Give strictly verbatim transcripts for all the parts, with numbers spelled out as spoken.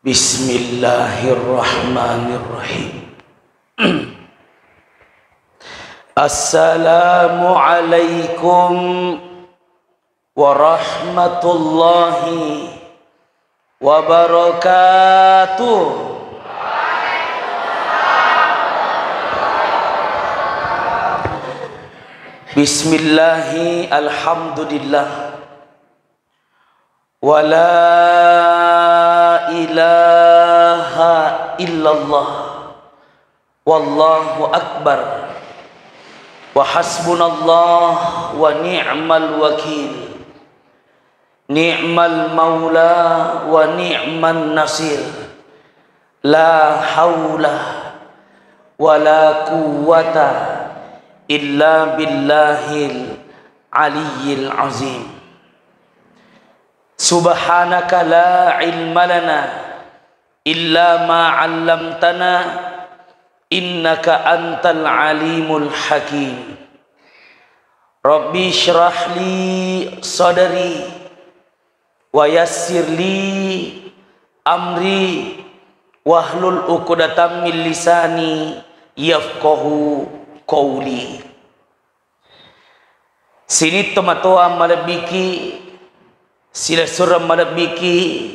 Bismillahirrahmanirrahim. Assalamualaikum warahmatullahi wabarakatuh. Bismillahi, alhamdulillah. Wala ilaha illallah. Wallahu akbar. Wa hasbunallah wa ni'mal wakil. Ni'mal maula wa ni'man nasir. La haula wa la quwwata illa billahil aliyyil azim. Subhanaka la ilma lana illa ma 'allamtana, innaka antal alimul hakim. Rabbi shrah li sadri wa yassir li amri wahlul uqdatam min lisani yafqahu qawli. Sining tomatoa malebbiki, silessureng malebbiki,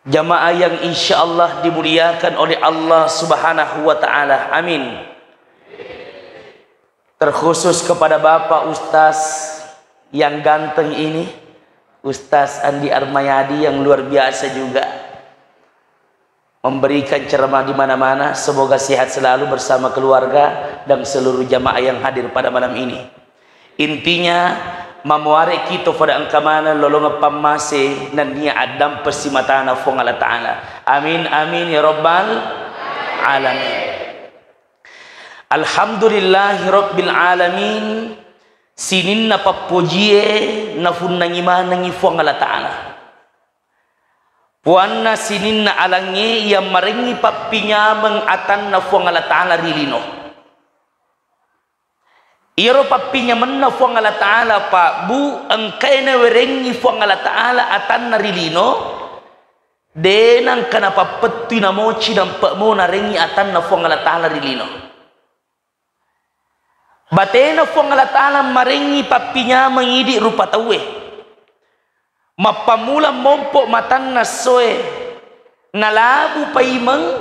jamaah yang insya Allah dimuliakan oleh Allah Subhanahu wa Ta'ala. Amin. Terkhusus kepada Bapak Ustaz yang ganteng ini, Ustaz Andi Armayadi, yang luar biasa juga memberikan ceramah di mana-mana. Semoga sehat selalu bersama keluarga dan seluruh jamaah yang hadir pada malam ini. Intinya, mamuare kita pada engka maneng lolongeng pammase nennia addampeng simatana Fuang Allah Ta'ala. Amin, amin, ya rabbal alamin. Alhamdulillahi rabbil alamin. Sininna pappojie nafunnangi manengi Fuang Allah Ta'ala. Puanna sininna alangnge iya marengngi pappinyameng atanna Fuang Allah Ta'ala ri lino. Iyaro pappinyamenna Fuang Allah Ta'ala, Pak, Bu, engkae nawerengngi Fuang Allah Ta'ala atanna ri lino, de nangka napappettui namoci nampe'mo narengngi atanna Fuang Allah Ta'ala ri lino. Batena Fuang Allah Ta'ala marengngi pappinyameng idi rupa tauwe. Mappammula mompo matanna essoe, nalabu paimeng,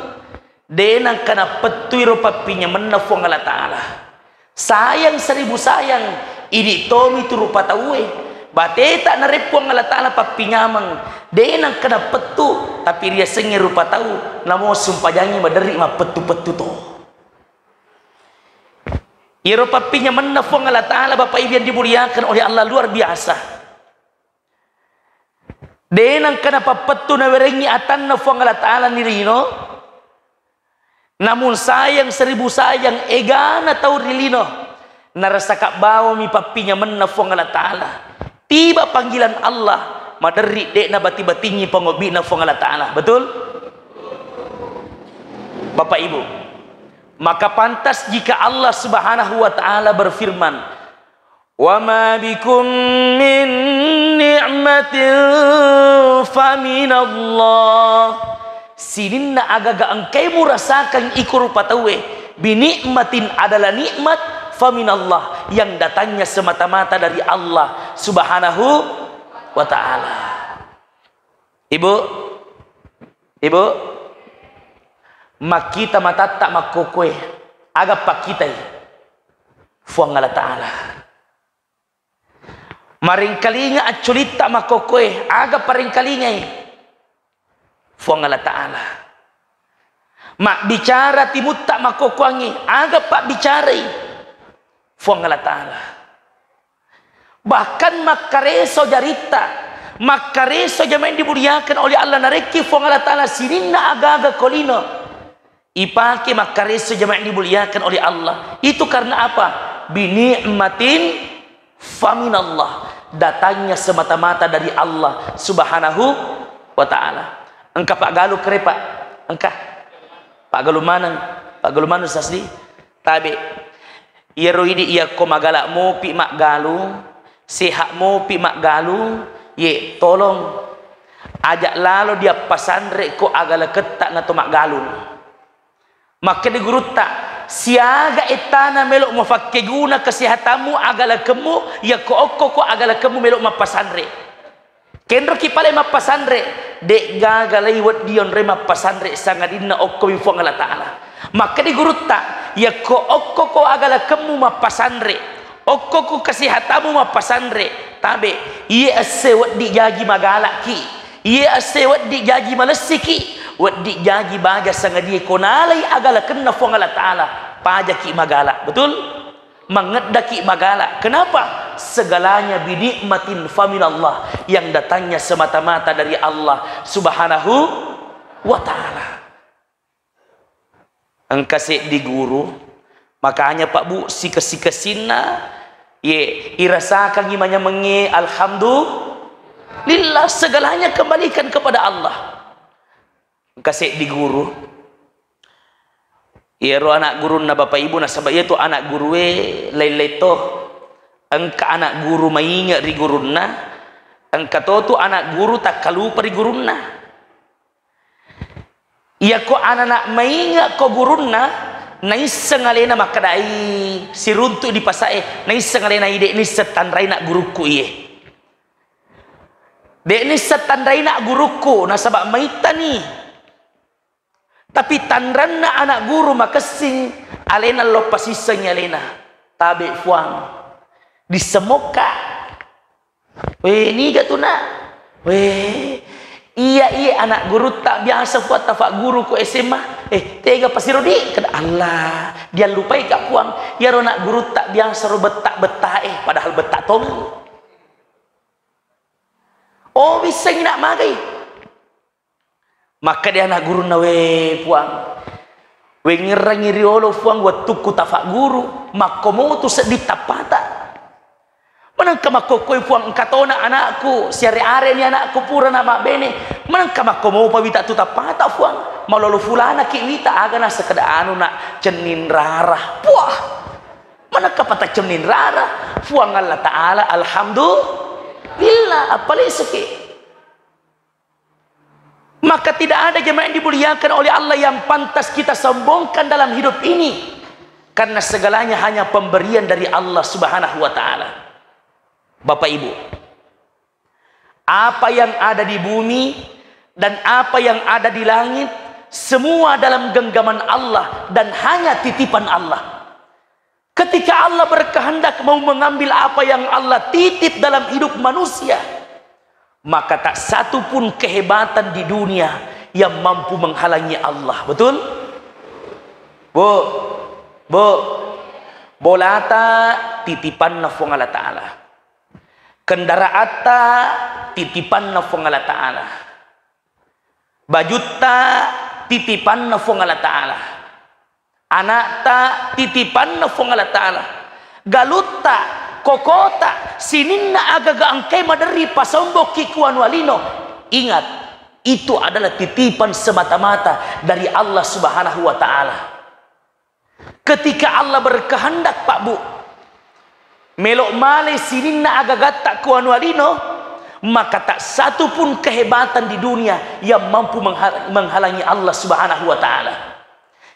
de nangka napettuiro pappinyamenna Fuang Allah Ta'ala. Sayang seribu sayang, idi tomi tu rupa tauwe. Bateta nare Fuang Allah Ta'ala pappinyameng, de nangka napettu, tapi riasengnge rupa tau, namo sumpajangngi maderri mappettu-pettu to. Iyaro pappinyamenna Fuang Allah Ta'ala, Bapak Ibu yang dimuliakan oleh Allah, luar biasa. De nangka napappettu nawerengngi atanna Fuang Allah Ta'ala ni lino, namun sayang seribu sayang, egana tau ri lino, narasaka bawami pappinyamenna Fuang Allah Ta'ala. Tiba panggilan Allah, maderri de nabati-batingngi pangobbi'na Fuang Allah Ta'ala. Betul? Bapak Ibu, maka pantas jika Allah Subhanahu wa Ta'ala berfirman, "Wa ma bikum min ni'matin faminallah." Sininna agaga engkai murasakang iko rupa tauwe, bi ni'matin, adalah nikmat, faminallah, yang datangnya semata-mata dari Allah Subhanahu wa Ta'ala. Ibu, Ibu, makkita matatta makkokkoe, aga pakkitai? Fuang Allah Ta'ala. Maringkalinga acculitta makkokkoe, aga paringkalingai? Fuang Allah Ta'ala. Mabbicara timutta makkokkoangngi, aga pabbicarai? Fuang Allah Ta'ala. Bahkan makkareso jaritta, makkareso jamaah yang dimuliakan oleh Allah, narekki Fuang Allah Ta'ala sininna aga-aga ko lino ipake makkareso, jamaah yang dimuliakan oleh Allah. Itu karena apa? Bi ni'matin faminallah. Datangnya semata-mata dari Allah Subhanahu wa Ta'ala. Engka paggalu kere, Pak? Engka. Paggalu maneng, paggalu maneng sasli. Tabe. Iyaro idi iyakko magala mopi maggalu, sehat mopi maggalu, ye tolong. Aja' lalo diappasanre ko agalaketta na to maggalung. Makkeda gurutta, siaga ettana melo mafakkeguna kesehatammu agalakemmu, yakko okko ko agalakemmu melo mappasanre. Kenroki pale mappasanre, de'gaga lai wedding yonroi mappasanre sangadinna okkomi Puang Allah Ta'ala. Makkeda gurutta, yakko okko ko agalakemmu mappasanre, okko ko kesehatammu mappasanre, tabe, iye esse wedding jaji magalakki, iye esse wedding jaji malessiki, wedding jaji baja sangadie ko nalai agalakenna Puang Allah Ta'ala, pajaki magala. Betul? Mangeddaki magala. Kenapa? Segalanya binikmatin faminallah, yang datangnya semata-mata dari Allah Subhanahu wa Ta'ala. Engka seddi guru, makanya Pak Bu, sikesi-kesinna, ye, irasakangi manyamengnge, alhamdulillah, segalanya kembalikan kepada Allah. Engka seddi guru, iyaro anak gurunna bapak ibu, nasaba iyatu anak gurue lain-lain to. Engka anak guru mainge ri gurunna, engka to tu anak guru takkalupa ri gurunna. Iyako anana mainge ko gurunna, naisseng alena makkedai siruntu di pasae, naisseng alena ide nisseng tanraina gurukku iye. De nisseng tanraina gurukku, nasaba maittani. Tapi tanranna anak guru makessing, alena lo pasissengi alena. Tabe Puang. Dissemokka. We, niga tu, Nak? We, iya, iya, anak gurutta biasa Puang tafagguru ko S M A. Eh, tega pasiro di? Keda Allah, diallupai ka Puang. Iyaro anak gurutta biasa ro betta-betta, eh, padahal betta tong. Oh, wissengi nak magai. Makkeda anak gurunna, "We, Puang, wengngerangi riolo, Puang, wettukku tafagguru, makkomotu seddi tappata. Manengka makkokkoi, Puang, engka tona anakku, siare-areni anakku purana mabbene. Manengka makkomopa wita tu tappata, Puang. Malolo fulanaki wita, aga nasekeda anu, nak, cenning rara." Puah. Manengka pata cenning rara, Puang Allah Ta'ala, alhamdulillah, appaleseki. Maka tidak ada, jemaah yang dimuliakan oleh Allah, yang pantas kita sombongkan dalam hidup ini. Karena segalanya hanya pemberian dari Allah Subhanahu wa Ta'ala. Bapak Ibu, apa yang ada di bumi dan apa yang ada di langit, semua dalam genggaman Allah dan hanya titipan Allah. Ketika Allah berkehendak mau mengambil apa yang Allah titip dalam hidup manusia, maka tak satu pun kehebatan di dunia yang mampu menghalangi Allah. Betul? Bu, bu, bolata titipanna Puang Allah Ta'ala. Kendaraatta titipanna Puang Allah Ta'ala. Bajutta titipanna Puang Allah Ta'ala. Anakta titipanna Puang Allah Ta'ala. Galutta, kokota, sininna agaga engkai maderri pasombokki ku anu alino. Ingat, itu adalah titipan semata-mata dari Allah Subhanahu wa Ta'ala. Ketika Allah berkehendak, Pak Bu, melo male sininna agagatta ku anu alino, maka tak satu pun kehebatan di dunia yang mampu mengha-, menghalangi Allah Subhanahu wa Ta'ala.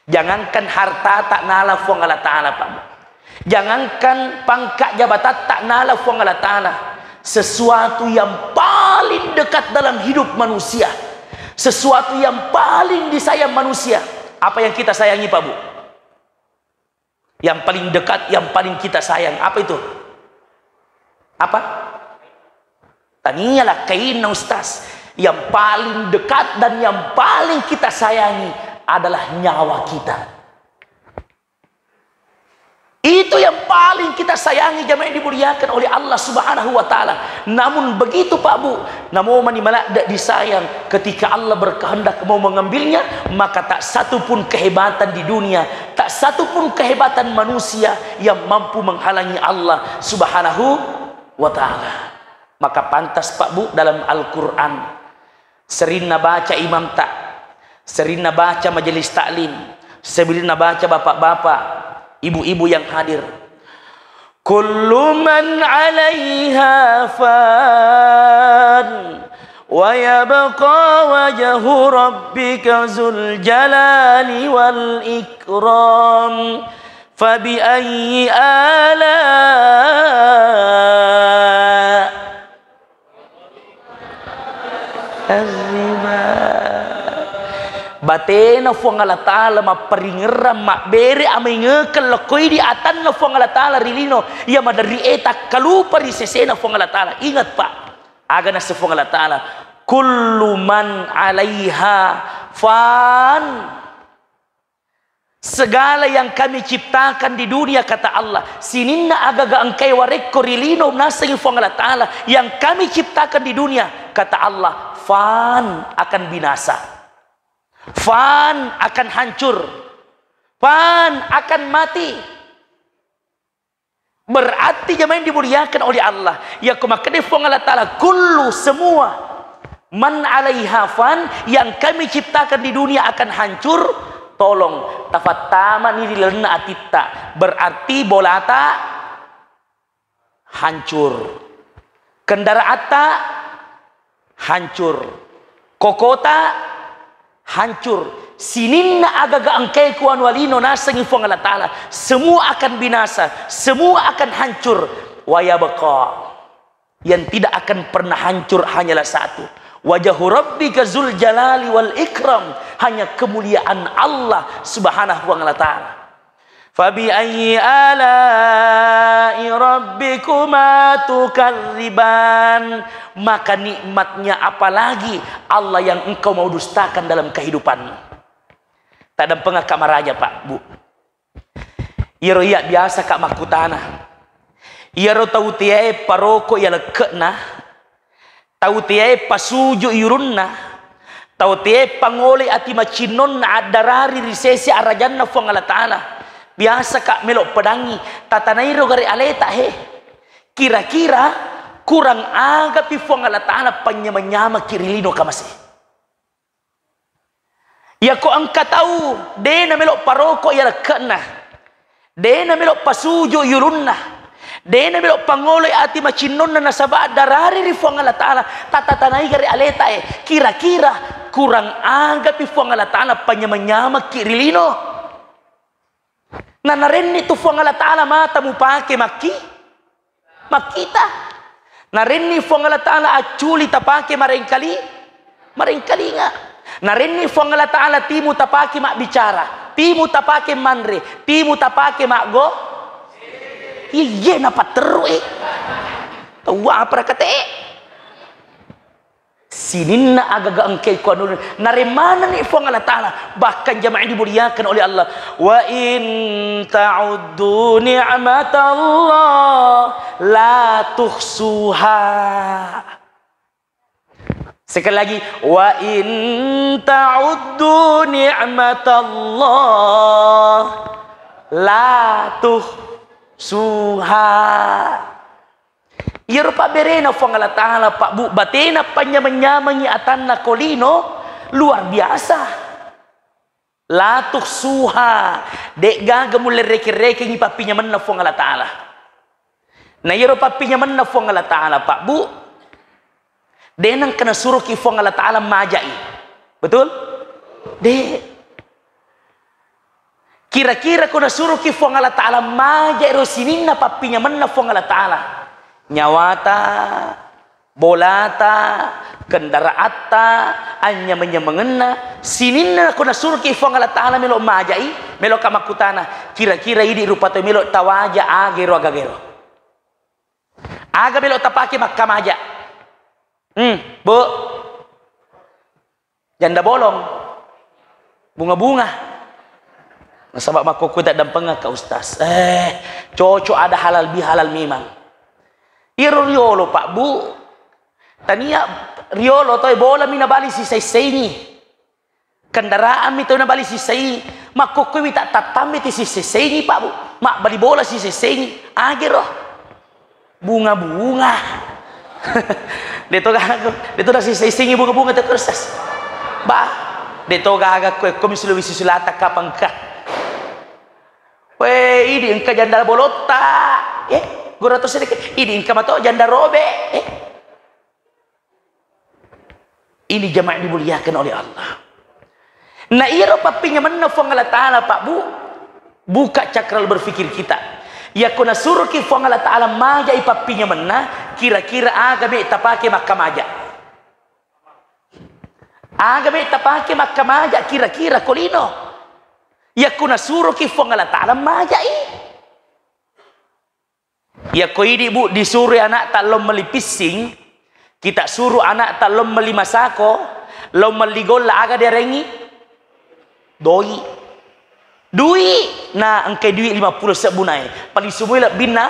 Jangankan hartata nala Puang Allah Ta'ala, Pak Bu. Jangankan pangkat jabatatta nala Puang Allah Ta'ala. Sesuatu yang paling dekat dalam hidup manusia. Sesuatu yang paling disayang manusia. Apa yang kita sayangi, Pak Bu? Yang paling dekat, yang paling kita sayang. Apa itu? Apa? Tania lakkainna, Ustaz. Yang paling dekat dan yang paling kita sayangi adalah nyawa kita. Itu yang paling kita sayangi, jamaah yang dimuliakan oleh Allah Subhanahu wa Ta'ala. Namun begitu, Pak Bu, namo mani maladde disayang, ketika Allah berkehendak mau mengambilnya, maka tak satu pun kehebatan di dunia, tak satu pun kehebatan manusia yang mampu menghalangi Allah Subhanahu wa Ta'ala. Maka pantas, Pak Bu, dalam Al-Quran, sering nabaca imamta, sering nabaca majelis taklim, sering nabaca bapak-bapak, ibu-ibu yang hadir. Kullu man alaiha fan, ويبقى وجه ربك ذو الجلال والإكرام. فبأي آلاء ربكما تكذبان. Batena Fuang Allah Ta'ala mapparingerrang, mabbere amaingekeng lokko idi atanna Fuang Allah Ta'ala ri lino, iya maderri e takkalupa ri sesena Fuang Allah Ta'ala. Ingat, Pak, aga nasseng Fuang Allah Ta'ala, "Kullu man alaiha fan." Segala yang Kami ciptakan di dunia, kata Allah, sininna agaga engkae warekko ri lino, nasengngi Fuang Allah Ta'ala, yang Kami ciptakan di dunia, kata Allah, fan, akan binasa. Fan, akan hancur. Fan, akan mati. Berarti jamaah yang dimuliakan oleh Allah, yakko makkeda Fuang Allah Ta'ala, "Kullu, semua, man alaiha fan, yang Kami ciptakan di dunia akan hancur," tolong tafattamani ri lalenna atitta. Berarti bolata hancur. Kendaraatta hancur. Kokota hancur. Sininna agaga engkae ku anu alino, nasengngi Fuang Allah Ta'ala, semua akan binasa, semua akan hancur. Wa yabqa, yang tidak akan pernah hancur hanyalah satu. Wajhu rabbika zul jalali wal ikram, hanya kemuliaan Allah Subhanahu wa Ta'ala. Fabi ayyi ala'i rabbikuma tukadziban? Maka nikmatnya apalagi Allah yang engkau mau dustakan dalam kehidupanmu? Taddampengakka maraja, Pak, Bu. Iyaro iya biasaka makkutana. Iyaro tau teae paroko iya lekke'na, tau teae pasuju yurunna, tau teae pangole ati macinnonna addarari ri sese arajanna Fuang Allah Ta'ala. Biasaka melo pedangi, tatanairo gare aleta he. Kira-kira kurang agapi Fuang Allah Ta'ala panyameng-nyamengki ri lino kamase? Yako engka tau de namelo paroko iya lekke'na, de namelo pasuju yulunna, de namelo pangoloi ati macinnonna nasaba darari ri Fuang Allah Ta'ala, tatatanai gare aletae, kira-kira kurang agapi Fuang Allah Ta'ala panyameng-nyamengki ri lino? Na narenni tu Fuang Allah Ta'ala mata mupake makki, makkita. Narenni Fuang Allah Ta'ala acculi tapake marengkali, marengkalinga. Narenni Fuang Allah Ta'ala timu tapake mabbicara, timu tapake manre, timu tapake maggo. Iye napatterru e. Tau apa rakate? Sininna agaga engkae ko anu, naremmanenni Fuang Allah Ta'ala. Bahkan jamaah yang dimuliakan oleh Allah, "Wa in ta'uddu ni'matallah la tuhsuha." Sekali lagi, "Wa in ta'uddu ni'matallah la tuhsuha." Iyaro pabberena Fuang Allah Ta'ala, Pak Bu, batena panyameng-nyamengi atanna ko lino, luar biasa. La tuhsuha, de'gaga mulle reke-rekengi pappinyamenna Fuang Allah Ta'ala. Na iyaro pappinyamenna Fuang Allah Ta'ala, Pak Bu, de nengka nasuroki Fuang Allah Ta'ala majai. Betul? De. Kira-kira ko nasuroki Fuang Allah Ta'ala maja ero sininna pappinyamenna Fuang Allah Ta'ala, nyawata, bolata, kendaraatta, anyameng-nyamengenna, sininna ko nasuroki Fuang Allah Ta'ala melo majai, meloka makkutana, kira-kira idi rupa tau melo tawaja agero agagero? Aga melo tapake makkamaja? Hmm, Bu. Janda bolong, bunga-bunga. Nasaba makkokkoe taddampengakka Ustaz. Eh, cocok ada halal bihalal memang. Iyaro riolo, Pak Bu, tania riolo toe bolami nabali sisai-saingi. Kendaraanmi toe nabali sisai. Makkokkoe wita tattambe ti sisai-saingi, Pak Bu. Mabbali bola sisai-saingi. Agero. Bunga-bunga. Deto gaga, deto nasisai-saingi bunga-bunga te Ustaz. Bah, deto gaga ko, ko mi Sulawesi Selatan kapang ka. We, idi engka janda bolotta. Eh, gura to sedikit. Idi engka mato janda robe. Eh. Ini jamaah dimuliakan oleh Allah. Nah, iyaro pappinyamenna Fuang Allah Ta'ala, Pak Bu, buka cakral berpikir kita. Yakko nasuroki Fuang Allah Ta'ala majai pappinyamenna, kira-kira aga me tapake makkamaja? Aga me tapake makkamaja kira-kira ko lino? Yakko nasuroki Fuang Allah Ta'ala majai. Yakko idi, Bu, disuroi ana'ta lao melli pissing, kita suro ana'ta lao melli masako, lao melli golla, aga diarengi? Doi. Dui. Na engkai dui lima pulo sebbu nae. Paling sumoi lebbinna.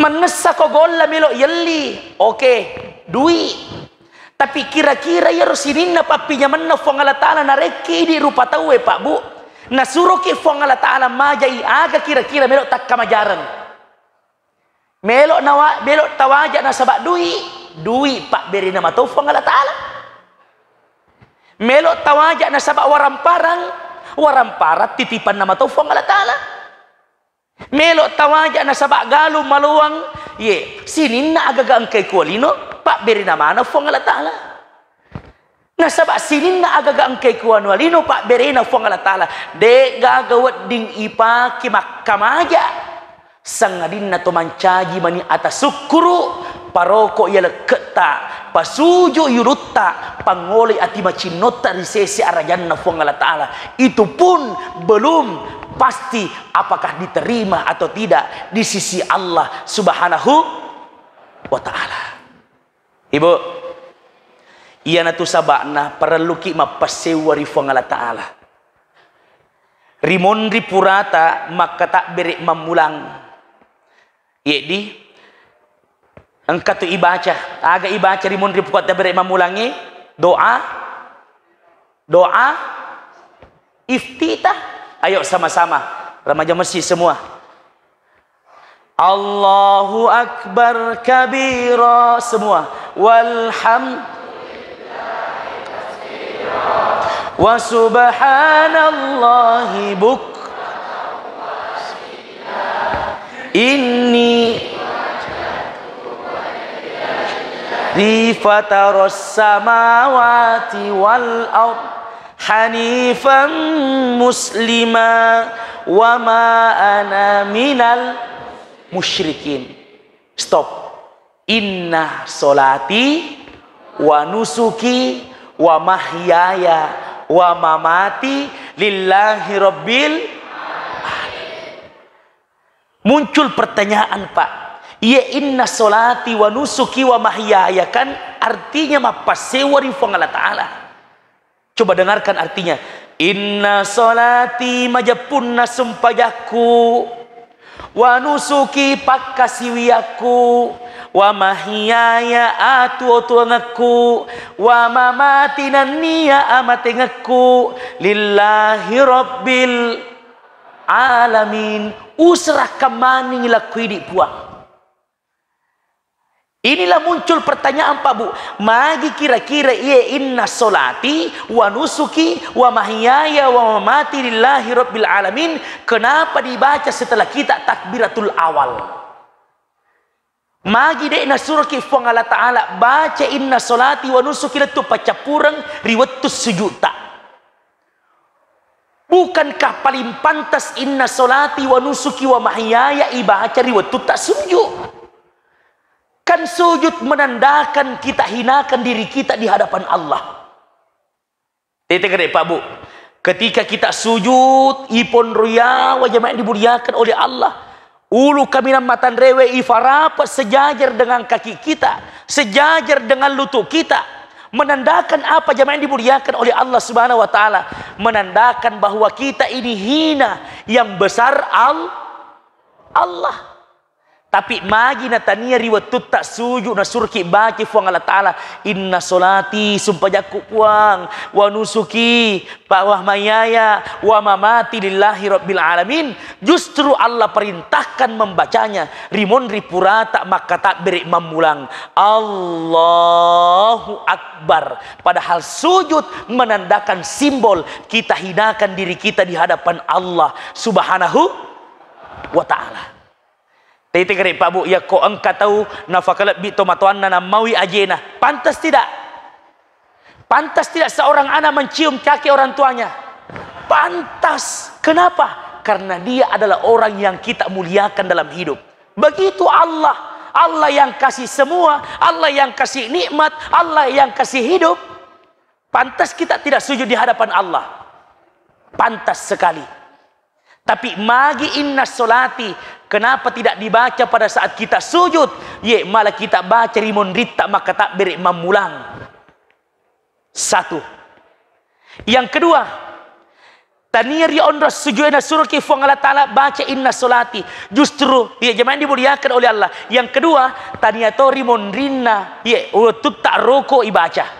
Mannessa ko golla melo yelli. Oke, dui. Tapi kira-kira iyaro sininna pappinyamenna Fuang Allah Ta'ala narekki idi rupa tauwe, Pak Bu, nasuroki Fuang Allah Ta'ala majai, aga kira-kira melo takkamajareng? Melo nawa-, melo tawaja nasaba dui, dui pabberena mato Fuang Allah Ta'ala. Melo tawaja nasaba waramparang, waramparang titipanna mato Fuang Allah Ta'ala. Melo tawaja nasaba galung maloang, ye, sininna agaga engkai kualino, pabberena maneng Fuang Allah Ta'ala. Nasaba sininna agaga engkai kuanu alino, pabberena Fuang Allah Ta'ala. De'gaga wedding ipake makkamaja. Sangadinna to mancaji mani ata sukkuru, paroko iya lekketta, pasuju yulutta, pangngoloi ati macinnotta ri sese arajanna Fuang Allah Ta'ala. Itu pun belum pasti apakah diterima atau tidak di sisi Allah Subhanahu wa Ta'ala. Ibu, iyanatu saba'na parelluki mappassewa ri Fuang Allah Ta'ala. Ri monri purata makkatabbere mammulang. Yeddi, engka tu ibaca, aga ibaca ri monri purata bere mammulangnge? Doa, doa iftitah. Ayo sama-sama, remaja masjid semua. Allahu Akbar kabira, semua. Walham-, wa subhanallahi buk-, inni di fataros samawati wal ard hanifan muslima wa ma ana minal musyrikin. Stop. Inna solati wa nusuki wa mahyaya wa mamati lillahi rabbil alamin. Muncul pertanyaan, Pak. Iya, inna solati wa nusuki wa mahyaya, kan artinya mappassewa ri Fuang Allah Ta'ala. Coba dengarkan artinya. Inna solati, majeppunna sumpajakku, wa nusuki, pakkasiwiakku, wa mahyaya, atuo-tuongekku, wa mamati, nenniya amatengekku, lillahi rabbil alamin, userahkan maning lakkuidi Puang. Inilah muncul pertanyaan, Pak Bu, magi kira-kira iye inna solati wa nusuki wa mahyaya wa mamati lillahi rabbil alamin, kenapa dibaca setelah kita takbiratul awal? Magi de' nasuroki Fuang Allah Ta'ala baca inna solati wa nusuki lettu paccappureng ri wettu sujudta? Bukankah paling pantas inna solati wa nusuki wa mahyaya ibaca ri wettutta sujud? Kan sujud menandakan kita hinakan diri kita di hadapan Allah. Tete gede, Pak Bu. Ketika kita sujud, iponro yawa jamaah yang dimuliakan oleh Allah. Ulu kaminang matanrewe ifarapet sejajar dengan kaki kita, sejajar dengan lutut kita. Menandakan apa, jamaah yang dimuliakan oleh Allah Subhanahu wa Ta'ala? Menandakan bahwa kita ini hina, yang besar Al-, Allah. Tapi magi natania ri wettutta sujud nasuroki baca Fuang Allah Ta'ala, inna solati, sumpajakku Puang, wa nusuki, pa-, wa mahyaya, wa mamati lillahi rabbil alamin. Justru Allah perintahkan membacanya, ri monri purata makkatabbere mammulang, Allahu Akbar. Padahal sujud menandakan simbol kita hinakan diri kita di hadapan Allah Subhanahu wa Ta'ala. Tete gare, Pak Bu, yakko engka tau nafakalebbi tomatoanna nammaui ajena. Pantas tidak? Pantas tidak seorang anak mencium kaki orang tuanya? Pantas. Kenapa? Karena dia adalah orang yang kita muliakan dalam hidup. Begitu Allah. Allah yang kasih semua, Allah yang kasih nikmat, Allah yang kasih hidup. Pantas kita tidak sujud di hadapan Allah? Pantas sekali. Tapi magi inna solati, kenapa tidak dibaca pada saat kita sujud? Ye, malah kita baca ri monritta makkatabbere mammulang. Satu. Yang kedua, tania ri onro sujudna suruki Fuang Allah Ta'ala baca inna solati. Justru, ye, jamaah dimuliakan oleh Allah. Yang kedua, tania to ri monrinna, ye, wettutta roko ibaca.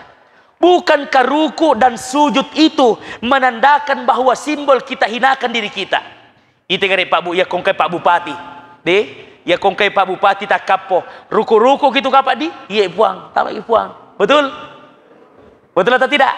Bukankah ruku dan sujud itu menandakan bahwa simbol kita hinakan diri kita? Ite gare, Pak Bu, yakko engkai Pak Bupati. De, yakko engkai Pak Bupati takkappo. Ruku-ruku gitu kapang di? Iye, Puang. Tama i, Puang. Betul? Betul atau tidak?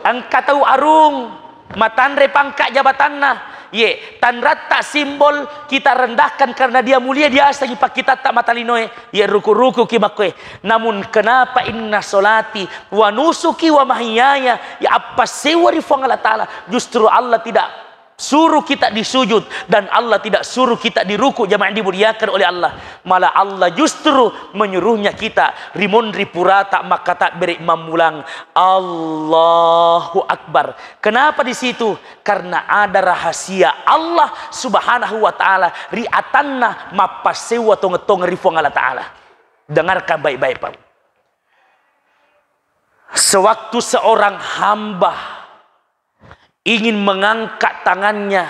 Engka tau arung matanre pangka jabatanna. Ye, tanratta simbol kita rendahkan karena dia mulia, dia asengi pakkitatta matalinoe. Ye, ruku-ruku ki makkoe. Namun kenapa inna solati wa nusuki wa mahyaya, ya, appassewa ri Fuang Allah Ta'ala. Justru Allah tidak suruh kita di sujud dan Allah tidak suruh kita di ruku, jamaah yang dimuliakan oleh Allah. Malah Allah justru menyuruhnya kita rimonri purata makkatabbere mammulang Allahu Akbar. Kenapa di situ? Karena ada rahasia Allah Subhanahu wa Ta'ala ri atanna mappassewa tongeng-tongeng ri Fuang Allah Ta'ala. Dengarkan baik-baik, Pak. Sewaktu seorang hamba ingin mengangkat tangannya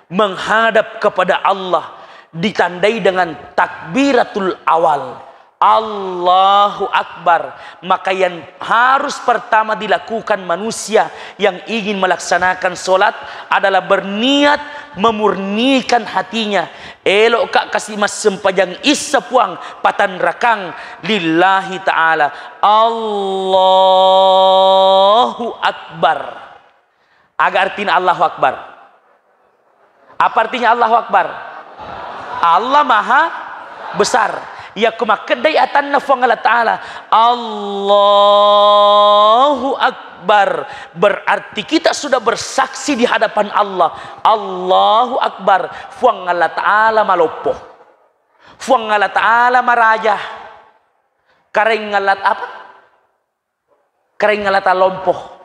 menghadap kepada Allah, ditandai dengan takbiratul awal, Allahu Akbar, maka yang harus pertama dilakukan manusia yang ingin melaksanakan sholat adalah berniat memurnikan hatinya. Elo'ka kasi massempajang issa, Puang, patanrakang lillahi ta'ala. Allahu Akbar. Aga artina Allahu Akbar? Apa artinya Allahu Akbar? Allah Maha Besar. Yakko makkeddai atanna Fuang Allah Ta'ala, Allahu Akbar, berarti kita sudah bersaksi di hadapan Allah. Allahu Akbar, Fuang Allah Ta'ala maloppo. Fuang Allah Ta'ala maraja. Karaeng Allah apa? Karaeng Allah Ta'ala lompo.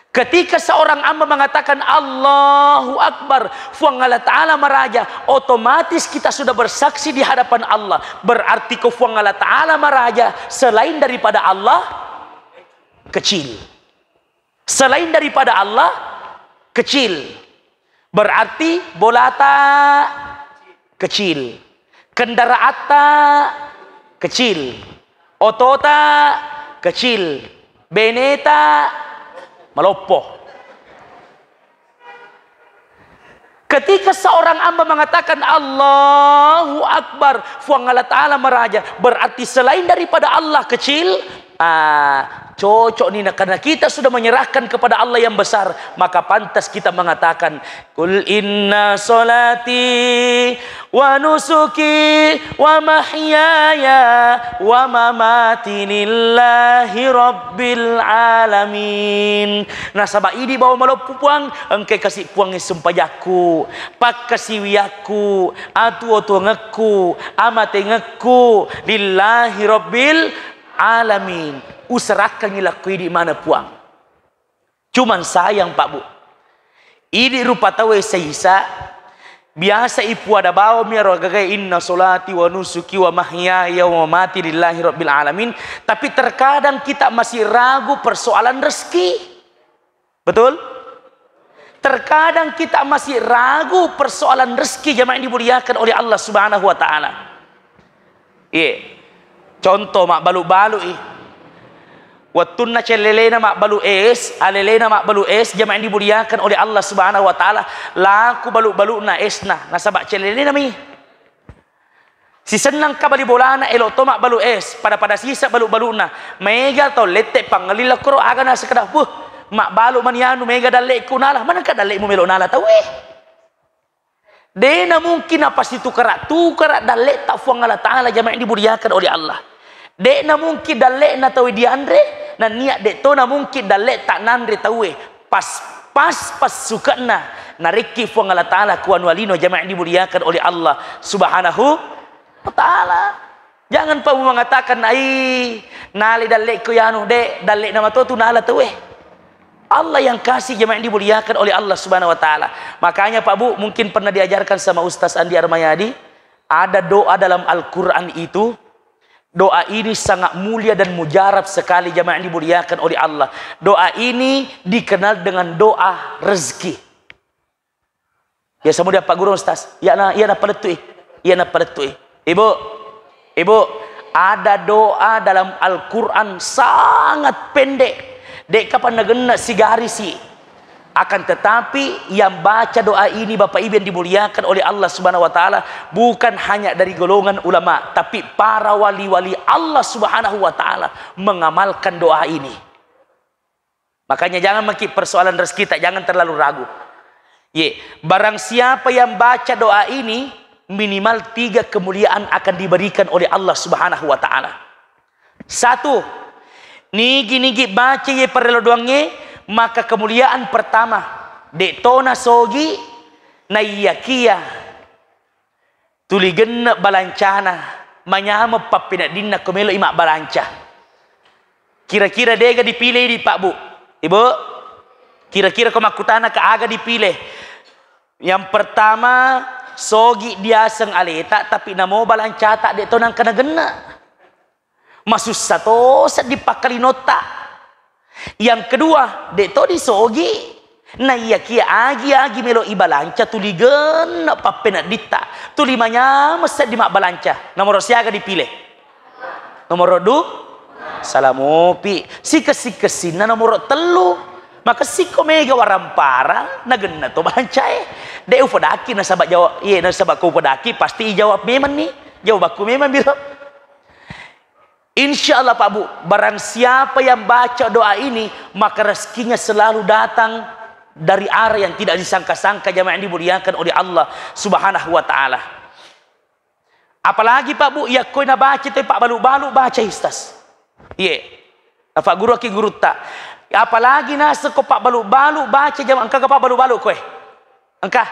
Ketika seorang hamba mengatakan, "Allahu Akbar, Fuang Allah Ta'ala maraja," otomatis kita sudah bersaksi di hadapan Allah. Berarti ko Fuang Allah Ta'ala maraja, selain daripada Allah, kecil. Selain daripada Allah, kecil. Berarti bolata kecil, kendaraatta kecil, otota kecil, beneta maloppo. Ketika seorang hamba mengatakan, "Allahu Akbar, Fuang Allah Ta'ala maraja," berarti selain daripada Allah kecil, ah, cocok ni, karena kita sudah menyerahkan kepada Allah yang besar, maka pantas kita mengatakan, "Qul inna salati wa nusuki wa mahyaya wa mamati lillahi rabbil alamin." Nasaba idi bawa maloppu, Puang, engkai kasi Puang sempajakku, pakkasiwiakku, atuo-tuongekku, amatengekku, lillahi rabbil alamin. Userakkangi lakko idi mana, Puang. Cuman sayang, Pak Bu, idi rupa tauwe saisa biasa ipuada bawang mi aro agaga, "Inna solati wa nusuki wa mahyaya wa mamati lillahi rabbil alamin." Tapi terkadang kita masih ragu persoalan rezeki. Betul? Terkadang kita masih ragu persoalan rezeki, jamaah yang dimuliakan oleh Allah Subhanahu wa Ta'ala. Iye. Contoh, mabbalu-balui. Wettunna cellelena mabbalu es, alelena mabbalu es, jamaah yang dimuliakan oleh Allah Subhanahu wa Ta'ala, laku balu-baluna esna, nasaba cellelena mi. Sisennang ka bali bolana, elo to mabbalu es, pada-pada sisa balu-baluna. Maega tau lette pangelli lakkoro, aga naseng kada, "Puh, mabbalu mani anu, maega dalleku nala." Manengka dalle'mu melo nala tauwe? De' na mungkin napasitukara-tukara dalle'ta Fuang Allah Ta'ala, jamaah yang dimuliakan oleh Allah. De' na mungkin dalle'na tauwe dianre, nennia de' to na mungkin dalle'ta nanre tauwe. Pas-pas passukenna narekki Fuang Allah Ta'ala kuanu alino, jamaah yang dimuliakan oleh Allah Subhanahu wa Ta'ala. Jangan pa mengatakan, "Ai, nale dalle'ku yanu." De', dalle'na matotu nala tauwe. Allah yang kasih, jamaah yang dimuliakan oleh Allah Subhanahu wa Ta'ala. Makanya, Pak Bu, mungkin pernah diajarkan sama Ustaz Andi Armayadi, ada doa dalam Al-Quran itu, doa ini sangat mulia dan mujarab sekali, jamaah yang dimuliakan oleh Allah. Doa ini dikenal dengan doa rezeki. Ya, semua dia Pak Guru, Ustaz. Iya na, iya na palettui. Iya na palettui. Ibu, Ibu, ada doa dalam Al-Quran sangat pendek. De'ka pa nagenna sigarisi. Akan tetapi, yang baca doa ini, Bapak Ibu yang dimuliakan oleh Allah Subhanahu wa Ta'ala, bukan hanya dari golongan ulama, tapi para wali-wali Allah Subhanahu wa Ta'ala mengamalkan doa ini. Makanya, jangan maki persoalan rezeki, tak, jangan terlalu ragu. Ye, barang siapa yang baca doa ini, minimal tiga kemuliaan akan diberikan oleh Allah Subhanahu wa Ta'ala. Satu, nigi-nigi baca ye parello doangnge, maka kemuliaan pertama, de' tona sogi, naiyakia tuli genne' balancana, manyameng pappeneddinna ko melo'i mabbalanca. Kira-kira dega dipile idi, Pak Bu? Ibu? Kira-kira ko makkutana ka aga dipile? Yang pertama, sogi diaseng aleta, tapi namo balancata de' to nangka nagenne'. Masussa to sedding pakkalinotta. Yang kedua, de' to disogi. Naiyakia agi-agi melo ibalanca tuli genne' pappenedditta. Tuli manyameng sedding mabbalanca. Nomoro siaga dipile? Nomoro du? Salamopi. Sikessi-kessinna nomoro tellu. Makessikko mega waramparang, nagenne' to balancae. De' ufadaki nasaba jawab, iye, nasaba ko ufadaki pasti ijawab memang ni. Jawabakku memang biro. Insya Allah, Pak Bu, barang siapa yang baca doa ini, maka rezekinya selalu datang dari arah yang tidak disangka-sangka, jamaah yang dimuliakan oleh Allah Subhanahu wa Ta'ala. Apalagi, Pak Bu, yakko nabaca tu pabbalu-balu, baca, Ustaz. Iye. Nafagguruaki gurutta. Apalagi naseng ko pabbalu-balu, baca, jamaah, engka ga pabbalu-balu koe? Engka.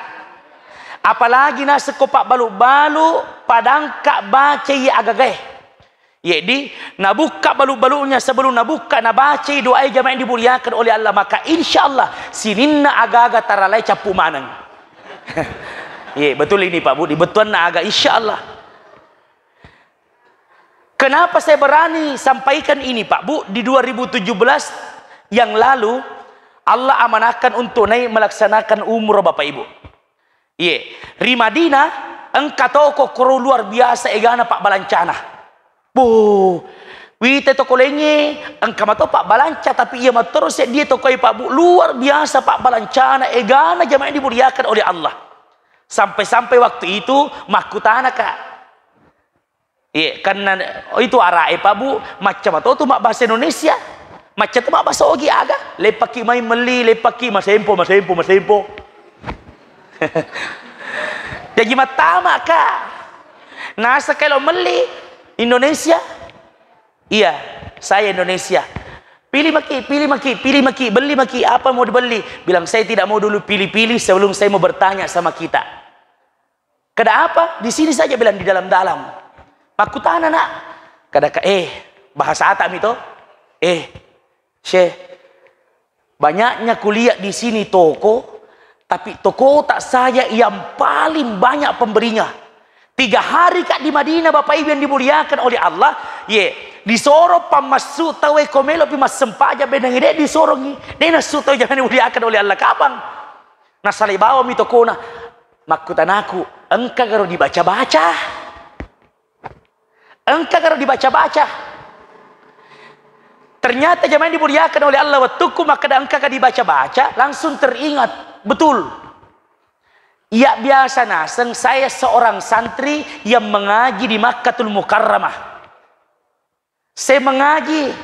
Apalagi naseng ko pabbalu-balu, padangka bacai agagae. Jadi, nabukka balu-balunya, sebelum nabukka, nabacai doae, jamaah yang dimuliakan oleh Allah, maka insya Allah sininna aga-aga taralae cappu maneng. Iya, betul ini, Pak Bu, di bettuanna aga, insya Allah. Kenapa saya berani sampaikan ini, Pak Bu? Di dua ribu tujuh belas yang lalu, Allah amanahkan untuk naik melaksanakan umroh, Bapak Ibu. Iye, ri Madinah engka toko koro luar biasa egana pabbalancana. Boh, wita toko laingnge engka mato pabbalanca, tapi iya mattoro seddie tokoe, Pak Bu, luar biasa pabbalancana egana, jamaah yang dimuliakan oleh Allah. Sampai-sampai waktu itu makkutana, Kak, Iya, karena itu ara'e, Pak Bu, macca mato tu mabbahasa Indonesia. Macca tu mabbahasa Ogi aga. Leppaki mai melli, leppaki masempo, masempo, masempo. Jaji mattama ka. Nasa kalau melli Indonesia. Iya, saya Indonesia. Pilih maki, pilih maki, pilih maki, beli maki, apa mau dibeli? Bilang, "Saya tidak mau dulu pilih-pilih sebelum saya mau bertanya sama kita." Kada apa, di sini saja, bilang, di dalam-dalam. Makkutana, nak. Kada ka, eh, bahasa ata mi to? Eh, Syekh, banyaknya kulihat di sini toko, tapi toko tak saja yang paling banyak pembelinya. Tiga hari, Kak, di Madinah, Bapak Ibu yang dimuliakan oleh Allah, ye, disoro pammassu tau e, ko melo pi massempaja benang ide disorongi, de nassu tau, jangan dimuliakan oleh Allah, kapang. Nasalai bawami tokona. Makkutanaku, engka garo dibaca-baca? Engka garo dibaca-baca? Ternyata jamaah dimuliakan oleh Allah, wettukku makkeda engka ga dibaca-baca, langsung teringat. Betul. Iya, biasa naseng saya seorang santri yang mengaji di Makkatul Mukarramah. Saya mengaji.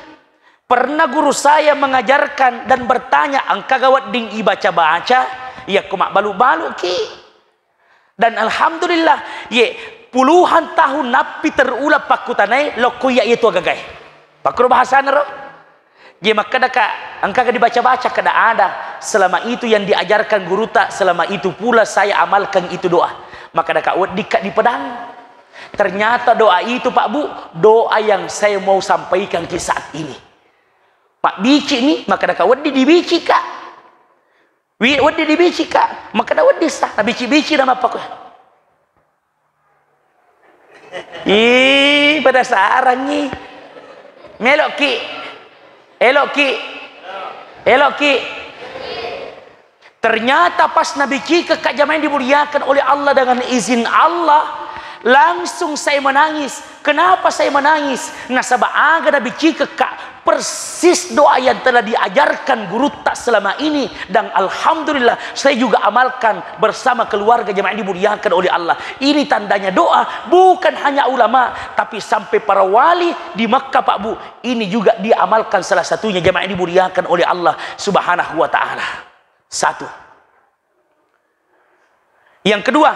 Pernah guru saya mengajarkan dan bertanya, "Engka ga wedding ibaca-baca yakko mabbalu-baluki?" Dan alhamdulillah, ye, puluhan tahun nappi terulang pakkutanae lokko iya, iya tu agagae. Pakkuro bahasana ro? Ye, makkeda ka, engkaga dibaca-baca? Kada ada. Selama itu yang diajarkan guruta, selama itu pula saya amalkan itu doa. Makkeda ka, weddikka dipedang. Ternyata doa itu, Pak Bu, doa yang saya mau sampaikan ke saat ini. Pak, bici ni, makkeda ka, weddi dibici ka. Wi-, weddi dibici ka, makkeda weddissa, nabici-bici na mappakua. Ih, penasarangngi. Meloki, eloki, eloki. Ternyata pas nabicike, Kak, jamaah yang dimuliakan oleh Allah, dengan izin Allah, langsung saya menangis. Kenapa saya menangis? Nasaba aga nabicike, Kak, persis doa yang telah diajarkan gurutta selama ini, dan alhamdulillah saya juga amalkan bersama keluarga jamaah yang dimuliakan oleh Allah. Ini tandanya doa bukan hanya ulama, tapi sampai para wali di Makkah, Pak Bu, ini juga diamalkan salah satunya jamaah yang dimuliakan oleh Allah Subhanahu wa Ta'ala. Satu. Yang kedua,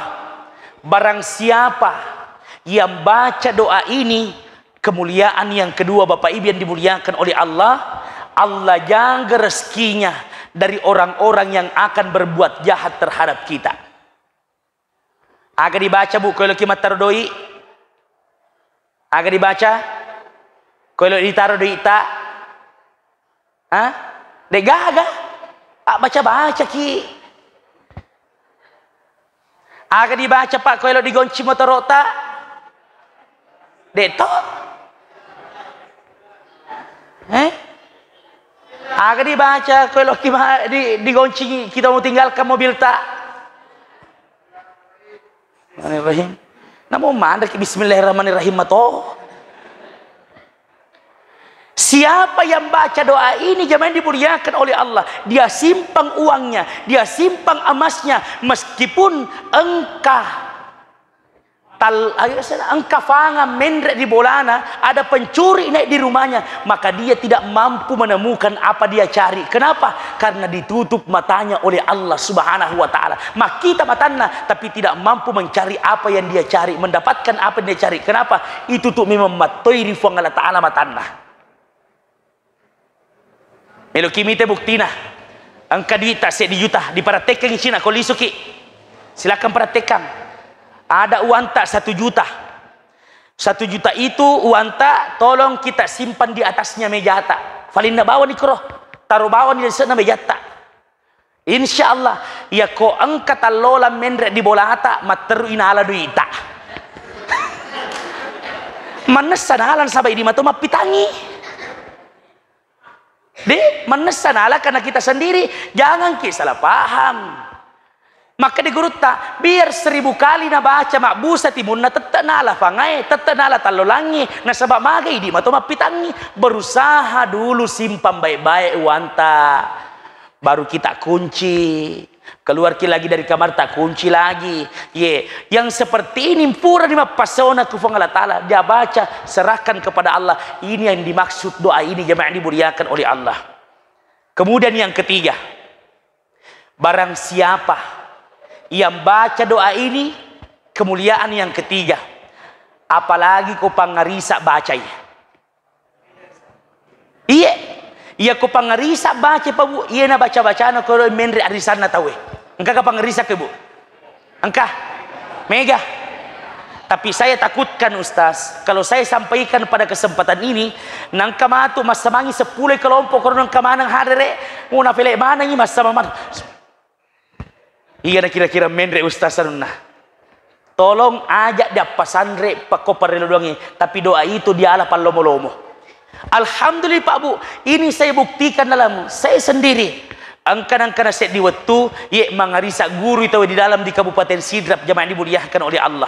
barang siapa yang baca doa ini, kemuliaan yang kedua, Bapak Ibu yang dimuliakan oleh Allah, Allah jaga rezekinya dari orang-orang yang akan berbuat jahat terhadap kita. Aga dibaca, Bu, ko eloki mattaro doi? Aga dibaca? Ko elo ditaro doita? Ha? Degaga? Abbaca-bacaki. Aga dibaca, Pak, ko elo digonci motorota? De to? Eh? Aga dibaca ko elo ki ma-, di, digonci kita mau tinggalkan mobilta? Bismillahirrahmanirrahim. Namu manreki Bismillahirrahmanirrahim mato. Siapa yang baca doa ini, jamaah yang dimuliakan oleh Allah, dia simpan uangnya, dia simpan emasnya, meskipun engka tal-, ayo, sana, engka fanga menre di bolana, ada pencuri naik di rumahnya, maka dia tidak mampu menemukan apa dia cari. Kenapa? Karena ditutup matanya oleh Allah Subhanahu wa Ta'ala. Makkita matanna, tapi tidak mampu mencari apa yang dia cari, mendapatkan apa yang dia cari. Kenapa? Itu tuh memang mattoi ri Fuang Allah Ta'ala matanna. Meloki mite buktina. Engka duitta seddi juta, diparattekkeng cina ko lisuki. Silakan parattekkang. Ada uangta satu juta. Satu juta itu uangta, tolong kita simpan di atasnya mejata. Falinna bawani koro. Taro bawani di sana mejatta. Insya Allah, yako engka tallola menre di bolata, matteru inala duita. Mannessa nalan saba idi mato mappitangi. De, mannessa nala karena kita sendiri, jangan ki salah paham. Maka di gurutta, biar seribu kali nabaca mabbusa timunna, tette nala fangae, tette nala tallolangi, nasaba maga idi mato mappitangi. Berusaha dulu simpan baik-baik uanta. Baru kita kunci. Keluar ki lagi dari kamar, tak kunci lagi. Ye, yang seperti ini pura ni mappasona ku Fuang Allah Ta'ala, dia baca, serahkan kepada Allah. Ini yang dimaksud doa ini, jamaah yang dimuliakan oleh Allah. Kemudian yang ketiga, barang siapa yang baca doa ini, kemuliaan yang ketiga, apalagi ko pangarisa bacai. Iye, iya ko pangarisa baca pa, Bu, iya na baca-bacana ko menre arisanna tauwe. Engka ka pangarisa ke, Bu? Engka? Mega. Tapi saya takutkan, Ustaz, kalau saya sampaikan pada kesempatan ini, nangka matu massamangi seppulo kelompok, koro nangka maneng hadere, mau nafele manengi massama man-, Iya na kira-kira menre ustaz anunna. Tolong aja diappasanre pakko parellu doangngi, tapi doa itu diala pallomo-lomo. Alhamdulillah, Pak Bu, ini saya buktikan dalam saya sendiri. Engka nangkana seddi wettu, ye mangarisa guru tau di dalam di Kabupaten Sidrap, jamaah dimuliakan oleh Allah.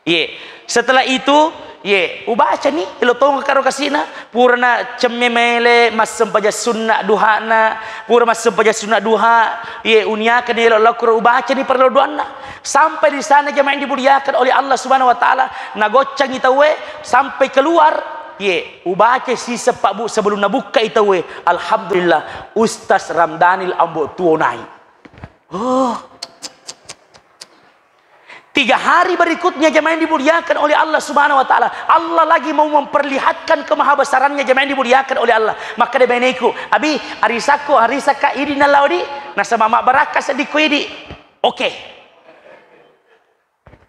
Ye, setelah itu, ye, ubaca ni, lo tong karo kasina, purana cemme mele, massempajang sunna duhana, pura massempajang sunna duha, ye, uniakan ni lo lakuro ubaca ni parlo doanna. Sampai di sana jamaah yang dimuliakan oleh Allah Subhanahu wa Ta'ala, nagoccangi tauwe, sampai keluar, ye, ubaca siseng Pak Bu sebelum nabukkai tauwe. Alhamdulillah, Ustaz Ramdanil Ambo Tuo naik. Oh. Tiga hari berikutnya, jamaah yang dimuliakan oleh Allah Subhanahu wa Ta'ala, Allah lagi mau memperlihatkan kemahabesarannya, jamaah yang dimuliakan oleh Allah. Makkeda baineku, "Abi, arisakko, arisakka idi nalao di, nasaba mabbarakka seddi ko idi." Oke.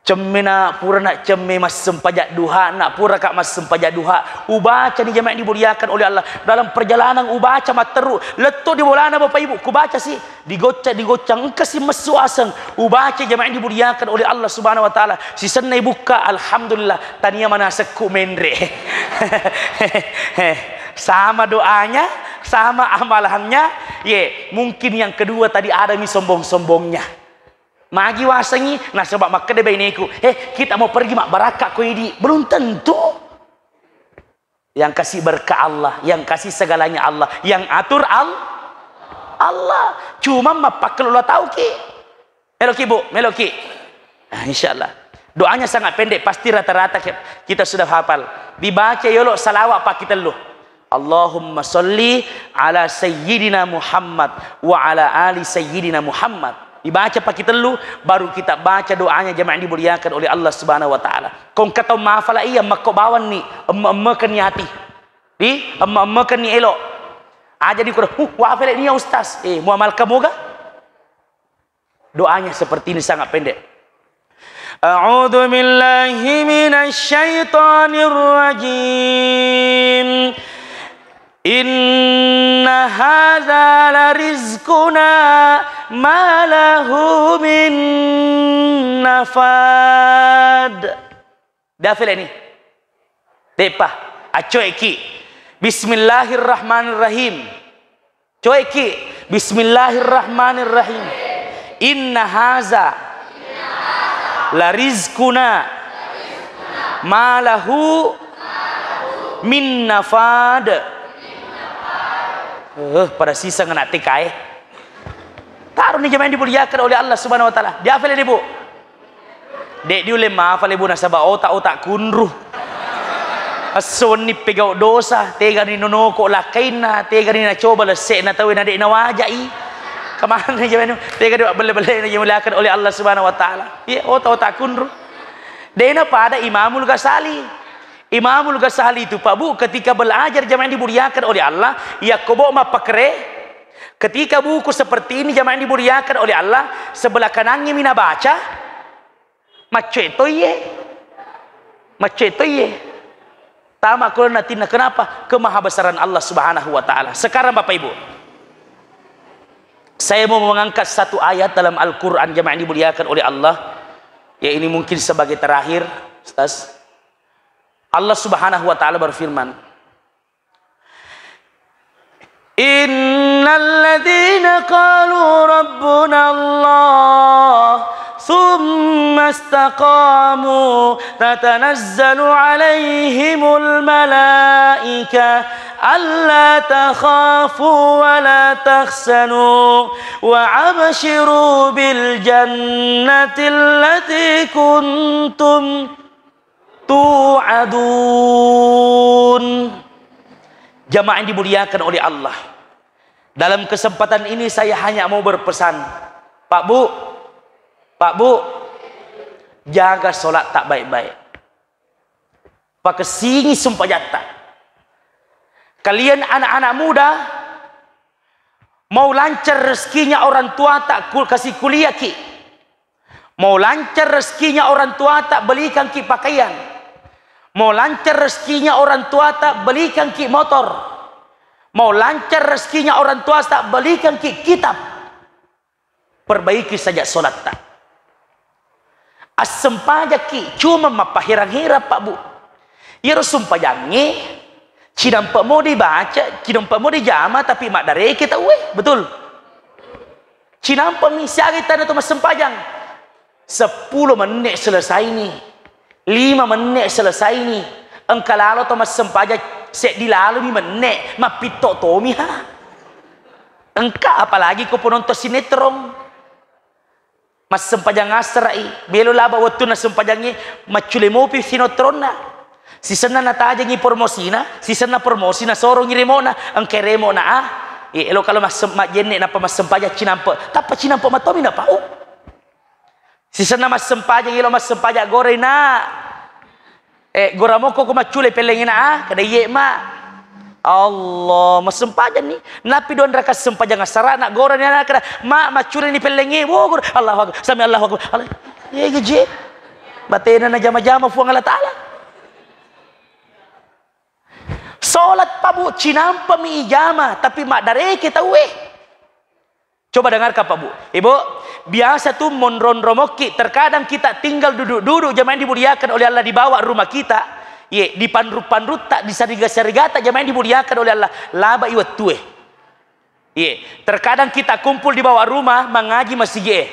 Cemme na pura na cemme massempajang duha, na pura ka massempajang duha. Ubaca ni jamaah yang dimuliakan oleh Allah. Dalam perjalanan ubaca matteru, lettu di bolana Bapak Ibu, kubaca si. Digocca-, digoccang engka si messu aseng. Ubaca jamaah yang dimuliakan oleh Allah Subhanahu wa Ta'ala. Sisenna ibukka, alhamdulillah, tania manasekku menre. Sama doanya, sama amalannya. Ye, mungkin yang kedua tadi ada mi sombong-sombongnya. Magi wasengi, nasaba makkeda baineku, "Eh, kita mau pergi mabbarakka ko idi." Belum tentu. Yang kasih berkah Allah, yang kasih segalanya Allah, yang atur Al-, Allah. Cuma mappakkelola tauki. Meloki, Bu, meloki. Nah, insya Allah. Doanya sangat pendek, pasti rata-rata ki-, kita sudah hafal. Dibaca yolo salawat pakitellu. Allahumma salli ala sayyidina Muhammad wa ala ali sayyidina Muhammad. Dibaca pakitellu, baru kita baca doanya jamaah yang dimuliakan oleh Allah Subhanahu wa Ta'ala. Ko engka tau mafala iya, makko bawanni, emme-emmekenni ati. Di, emme-emmekenni elo. Aja dikura, "Huh, wafele nia Ustaz." Eh, muamalka moga? Doanya seperti ini, sangat pendek. A'udzu billahi minasy syaithanir rajim. Inna hadza larizquna ma lahu min nafad. Dafele ni. Depa. Acoeki. Bismillahirrahmanirrahim. Coeki. Bismillahirrahmanirrahim. Inna haza la rizquna ma lahu min nafad. Eh, pada siseng anak T K e. Taroni jamaah yang dimuliakan oleh Allah Subhanahu wa Ta'ala. Diafele ni, Bu? De' diulle mafale, Bu, nasaba otak-otak kunru. Esso wenni pegau dosa, tegani nonoko lakkainna, tegani nacoba lesse'na tauwe na de' nawajai. Kemana jamaah? Tegani belle-belle yang dimuliakan oleh Allah Subhanahu wa Ta'ala. Iya, otak-otak kunru. De'na pada Imamul Ghazali. Imamul Ghazali itu, Pak Bu, ketika belajar jamaah yang dimuliakan oleh Allah, yakko bo mappakere, ketika buku seperti ini jamaah yang dimuliakan oleh Allah, sebelah kanannya mina baca, maccoe toiye. Maccoe toiye. Tama kulon natinna, kenapa? Kemahabesaran Allah Subhanahu wa Ta'ala. Sekarang Bapak Ibu, saya mau mengangkat satu ayat dalam Al-Quran jamaah yang dimuliakan oleh Allah. Ya, ini mungkin sebagai terakhir, Ustaz. Allah Subhanahu wa Ta'ala berfirman, "Innalladzina qalu rabbuna Allah, tsumma istaqamu, tatanazzalu alaihimul malaika, alla takhafu wa la tahzanu, wa abshiru bil jannati allati kuntum tu'adun." Jamaah yang dimuliakan oleh Allah, dalam kesempatan ini saya hanya mau berpesan, Pak Bu, Pak Bu, jaga sholat tak baik-baik. Pakessingi sumpajatta. Kalian anak-anak muda, mau lancar rezekinya orang tua tak kul-, kasih kuliah ki. Mau lancar rezekinya orang tua tak belikan ki pakaian. Mau lancar rezekinya orang tua tak belikan ki motor. Mau lancar rezekinya orang tua tak belikan ki kitab. Perbaiki saja sholatta. Assempajakki, cuma mappaherang-herang, Pak Bu. Iyaro sumpajangnge, cinampe mo dibaca, cinampe mo dijama, tapi maddareke tauwe, betul? Cinampe mi siaga tana to massempajang. Seppulo menne selesai ni. Lima menne selesai ni. Engka lalo to massempajang seddi lalo mi menne, mappitto tomi ha. Engka apalagi ko penonton sinetron. Massempajang asserai, melo laba wettunna sempajangnge, maccule mopi sinettronna. Sisenna natajengi promosina, sisenna promosi nasorongi remona, engka remona ah. Eh, elo kalau massem-, majjenne nappa massempajang cinampe, tappa cinampe matomi napau. Sisenna massempajang, ilo massempajang gorai, Nak. Eh, gora mokko ko maccule pellengi, Nak, ah? Kada iye, Ma. Allah, massempajang ni. Nappi dua rakaat sempajang assara, Nak, gora ni, Nak, kada, Ma, maccule ni pellengi. Wo, gora. Allahu Akbar. Sami Allahu Akbar. Allah. Ye, geje. Batena na jama-jama Fuang Allah Ta'ala. Salat, Pak Bu, cinampami ijama, tapi maddareke tauwe. Coba dengarkan, Pak Bu. Ibu, biasa tu monro-nromokki, terkadang kita tinggal duduk-duduk, jamaah yang dimuliakan oleh Allah, dibawa rumah kita, ye, dipanru-panrutta, disariga-sarigata, jamaah yang dimuliakan oleh Allah, labai wettue. Ye, terkadang kita kumpul dibawa rumah, mengaji masigi e.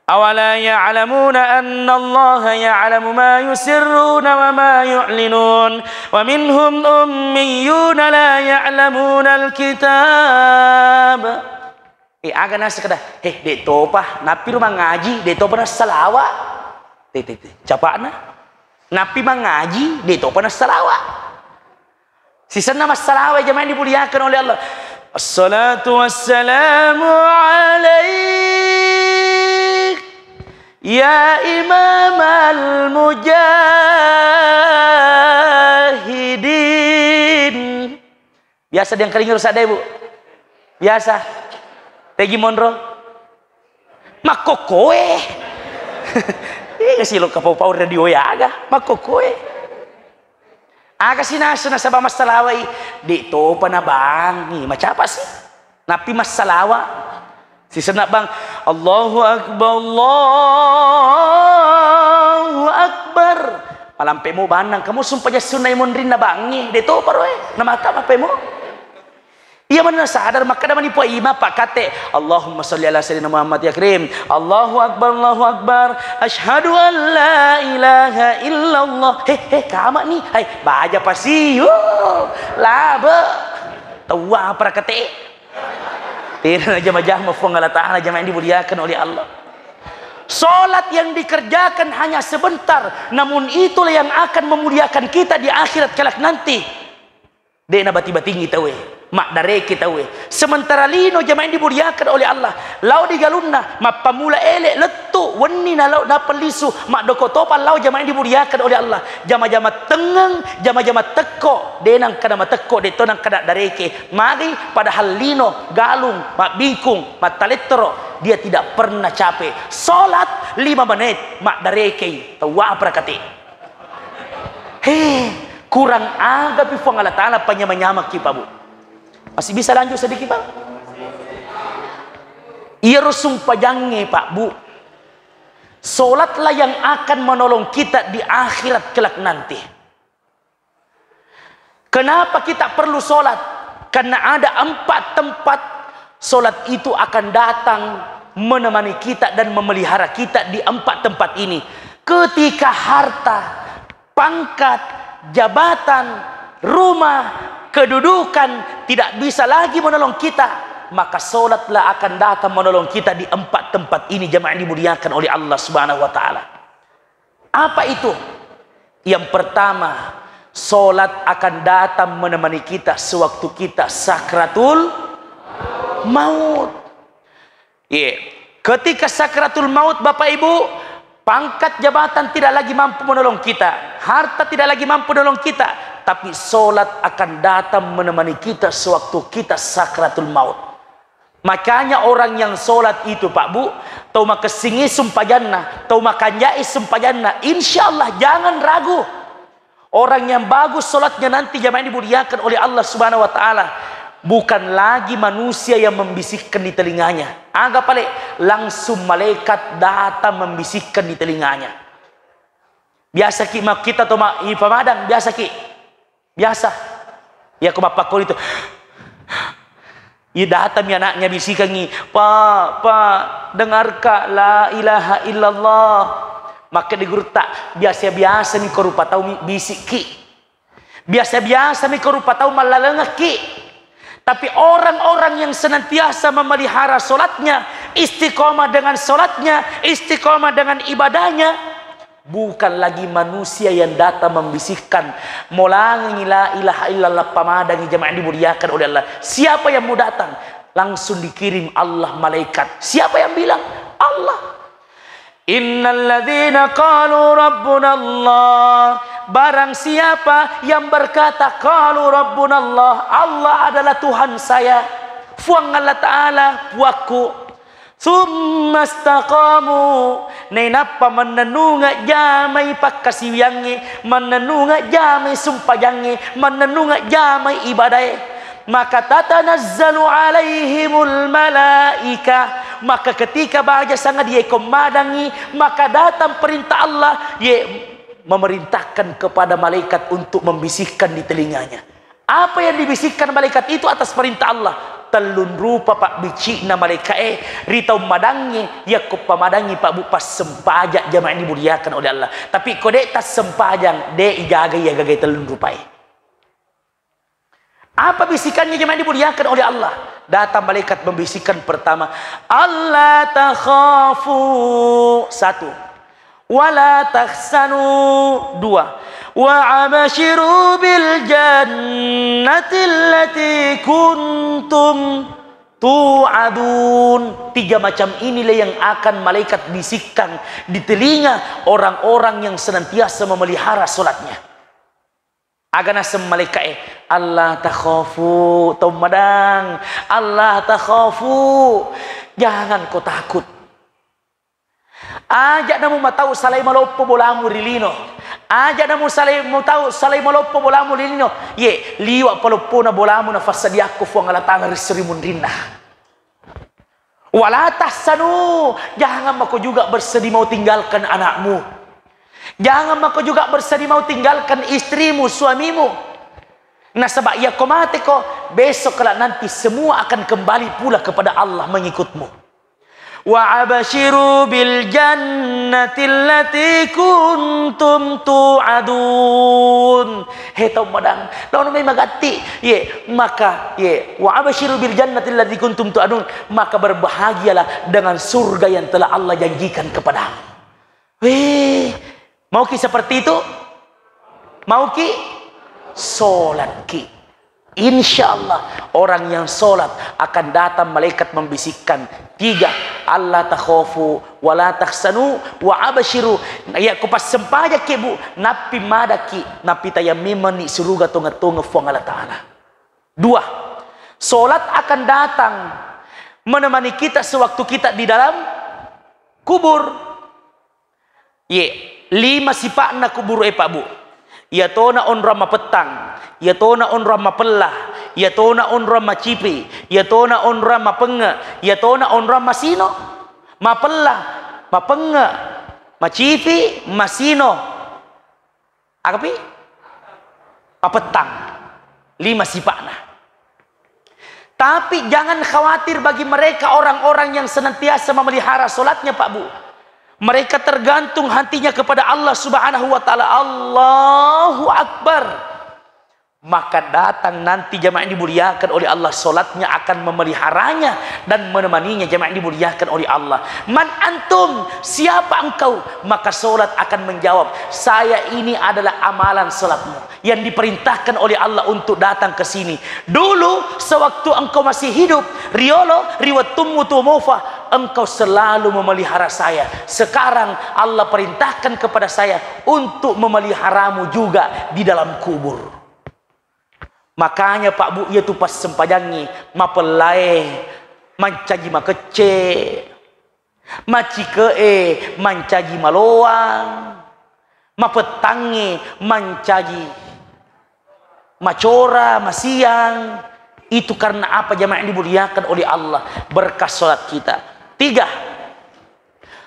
Awala ya'lamuna annallaha ya'lamu ma yusirruna wa ma yu'linun. Wa minhum ummiyuna la ya'lamunal kitab. Eh, aga naseng kada, "He, de' topa, nappi ro mangaji, de' topa nassalawa." Te, te, te, capakna. Nappi mangaji, de' topa nassalawa. Sisenna massalawa, jamaah yang dimuliakan oleh Allah. Assalatu wassalamu alaik, ya imamal mujahidin. Biasa diangkalingi rusak deh, Bu. Biasa. Tegi monro. Makkokkoe. Eh, silo kapau-pau radio ya aga. Makkokkoe. Aga si naseng nasaba massalawai. Di topa na bangi. Macapa sih? Nappi massalawa. Sisenna bang. Allahu Akbar, Allahu Akbar. Malampe mo banang. Kamu sumpah jassunna imonrinna bangi. De topa roe. Namata mape mo. Iya manna sadar, makkeda mani Puang Imam, Pak, kate, "Allahumma sholli ala sayyidina Muhammad ya karim. Allahu akbar, Allahu akbar. Asyhadu an la ilaha illallah." He, he, kama ni. Hai, baja pasi. Yo, labe. Tawa apa kate? Tidak jama-jama Puang Allah Ta'ala, jamaah yang dimuliakan oleh Allah. Salat yang dikerjakan hanya sebentar, namun itulah yang akan memuliakan kita di akhirat kelak nanti. De' nabati-batingi tauwe, maddareke tauwe. Sementara lino jamaah yang dimuliakan oleh Allah, lao di galunna, mappamula ele', lettu, wenni na lao napellisu, maddoko topa lao jamaah yang dimuliakan oleh Allah. Jama-jama tengeng, jama-jama tekko, de' nangkana matekko, de' to nangkana dareke. Magi padahal lino, galung, mabbingkung, mattalettoro, dia tidak pernah capek. Salat lima menit, maddarekei, tawwa prakati. He, kurang agapi Puang Allah Ta'ala panyama-nyamaki, Pak Bu. Masih bisa lanjut sedikit, Pak? Iyaro sumpajangnge, Pak Bu. Salatlah yang akan menolong kita di akhirat kelak nanti. Kenapa kita perlu salat? Karena ada empat tempat salat itu akan datang menemani kita dan memelihara kita di empat tempat ini. Ketika harta, pangkat, jabatan, rumah, kedudukan tidak bisa lagi menolong kita, maka salatlah akan datang menolong kita di empat tempat ini, jamaah yang dimuliakan oleh Allah Subhanahu wa Ta'ala. Apa itu? Yang pertama, salat akan datang menemani kita sewaktu kita sakratul maut. Iya. Ketika sakratul maut, Bapak Ibu, pangkat jabatan tidak lagi mampu menolong kita, harta tidak lagi mampu menolong kita, tapi salat akan datang menemani kita sewaktu kita sakratul maut. Makanya orang yang salat itu, Pak Bu, tau makessingi sumpajanna, tau makanjai sumpajanna, insya Allah jangan ragu. Orang yang bagus salatnya nanti, jamaah yang dimuliakan oleh Allah Subhanahu wa Ta'ala, bukan lagi manusia yang membisikkan di telinganya. Aga pale, langsung malaikat datang membisikkan di telinganya. Biasa ki makkita to ma-, i pamadang, biasa ki. Biasa. Iya ko mappakkoni tu. Iya datang mi anaknya bisikangi, "Pak, Pak, dengarka la ilaha illallah." Makkeda gurutta, "Biasa-biasa mi ko rupa tau mi bisikki. Biasa-biasa mi ko rupa tau mallalengekki." Tapi orang-orang yang senantiasa memelihara sholatnya, istiqomah dengan sholatnya, istiqomah dengan ibadahnya, bukan lagi manusia yang datang membisikkan, "Molangengi la ilaha illallah, pamadangi jamaah yang dimuliakan oleh Allah." Siapa yang mau datang? Langsung dikirim Allah malaikat. Siapa yang bilang? Allah. Innalladzina qalu rabbunallah, barang siapa yang berkata qalu rabbunallah, Allah adalah Tuhan saya, Fuang Allah Ta'ala puakku, tsumma istaqamu, nainappa mannennunga jamai pakkasiwiangnge, mannennunga jamai sumpajangnge, mannennunga jamai ibadae, maka tatanazzalu alaihimul malaika, maka ketika baja sanga dieko madangi, maka datang perintah Allah, ye memerintahkan kepada malaikat untuk membisikkan di telinganya. Apa yang dibisikkan malaikat itu atas perintah Allah. Tellun rupa pabbicikna malaika'e ri tau madangnge, yakko pamadangngi Pak Bu, passempajang jamaah yang dimuliakan oleh Allah. Tapi ko de' tassempajang, de' ijagai iya gagai tellun rupae. Apa bisikannya jemaah dimuliakan oleh Allah? Datang malaikat membisikkan pertama, "Alla takhafu." Satu. "Wa la tahzanu." Dua. "Wa abshiru bil jannati allati kuntum tu'adun." Tiga macam inilah yang akan malaikat bisikkan di telinga orang-orang yang senantiasa memelihara sholatnya. Aga naseng malaika'e, "Alla takhafu, tau madang, alla takhafu, jangan kau takut." Aja' namu matau salai maloppo bolamu ri lino. Aja' namu salai matau salai maloppo bolamu ri lino. Ye, liwa' paloppona bolamu nafassadiakko Fuang Allah Ta'ala ri seri munrinna. "Wala tahzanu," jangan mako juga bersedih mau tinggalkan anakmu. Jangan mako juga bersedih mau tinggalkan istrimu, suamimu. Nasaba' iyako mateko, besok kelak nanti semua akan kembali pula kepada Allah mengikutmu. "Wa abshiru bil jannati allati kuntum tu'adun." He tau madang, laono mai magatti. Ye, maka, ye, "Wa abshiru bil jannati allati kuntum tu'adun." Maka berbahagialah dengan surga yang telah Allah janjikan kepadamu. Weh, mauki seperti itu? Mauki? Sholatki. Insya Allah, orang yang sholat akan datang malaikat membisikkan tiga, "Alla takhafu, wala tahzanu, wa abshiru." Ya, ku passempajakki, Bu, nappi madaki, nappi tayammimenni suruga tongeng-tongeng Fuang Allah Ta'ala. Dua, sholat akan datang menemani kita sewaktu kita di dalam kubur. Ye, lima sipa'na kuburu e, Pak Bu. Iyatona onrong mapettang, iyatona onrong mapella, iyatona onrong macipi, iyatona onrong mapenge, iyatona onrong masino. Mapella, mapenge, macipi, masino. Agapi? Mapettang. Lima sipa'na. Tapi jangan khawatir bagi mereka orang-orang yang senantiasa memelihara sholatnya, Pak Bu. Mereka tergantung hatinya kepada Allah Subhanahu wa Ta'ala. Allahu Akbar. Maka datang nanti jamaah yang dimuliakan oleh Allah, sholatnya akan memeliharanya dan menemaninya, jamaah yang dimuliakan oleh Allah. "Man antum?" Siapa engkau? Maka sholat akan menjawab, "Saya ini adalah amalan sholatmu yang diperintahkan oleh Allah untuk datang ke sini. Dulu, sewaktu engkau masih hidup, riolo, ri wettummu tuo mofa, engkau selalu memelihara saya. Sekarang Allah perintahkan kepada saya untuk memeliharamu juga di dalam kubur." Makanya, Pak Bu, iyatu passempajangngi, mapellae mancaji makecce, macike'e mancaji maloang, mapettangnge mancaji macora, masiang. Itu karena apa, jamaah yang dimuliakan oleh Allah? Berkah sholat kita. Tiga,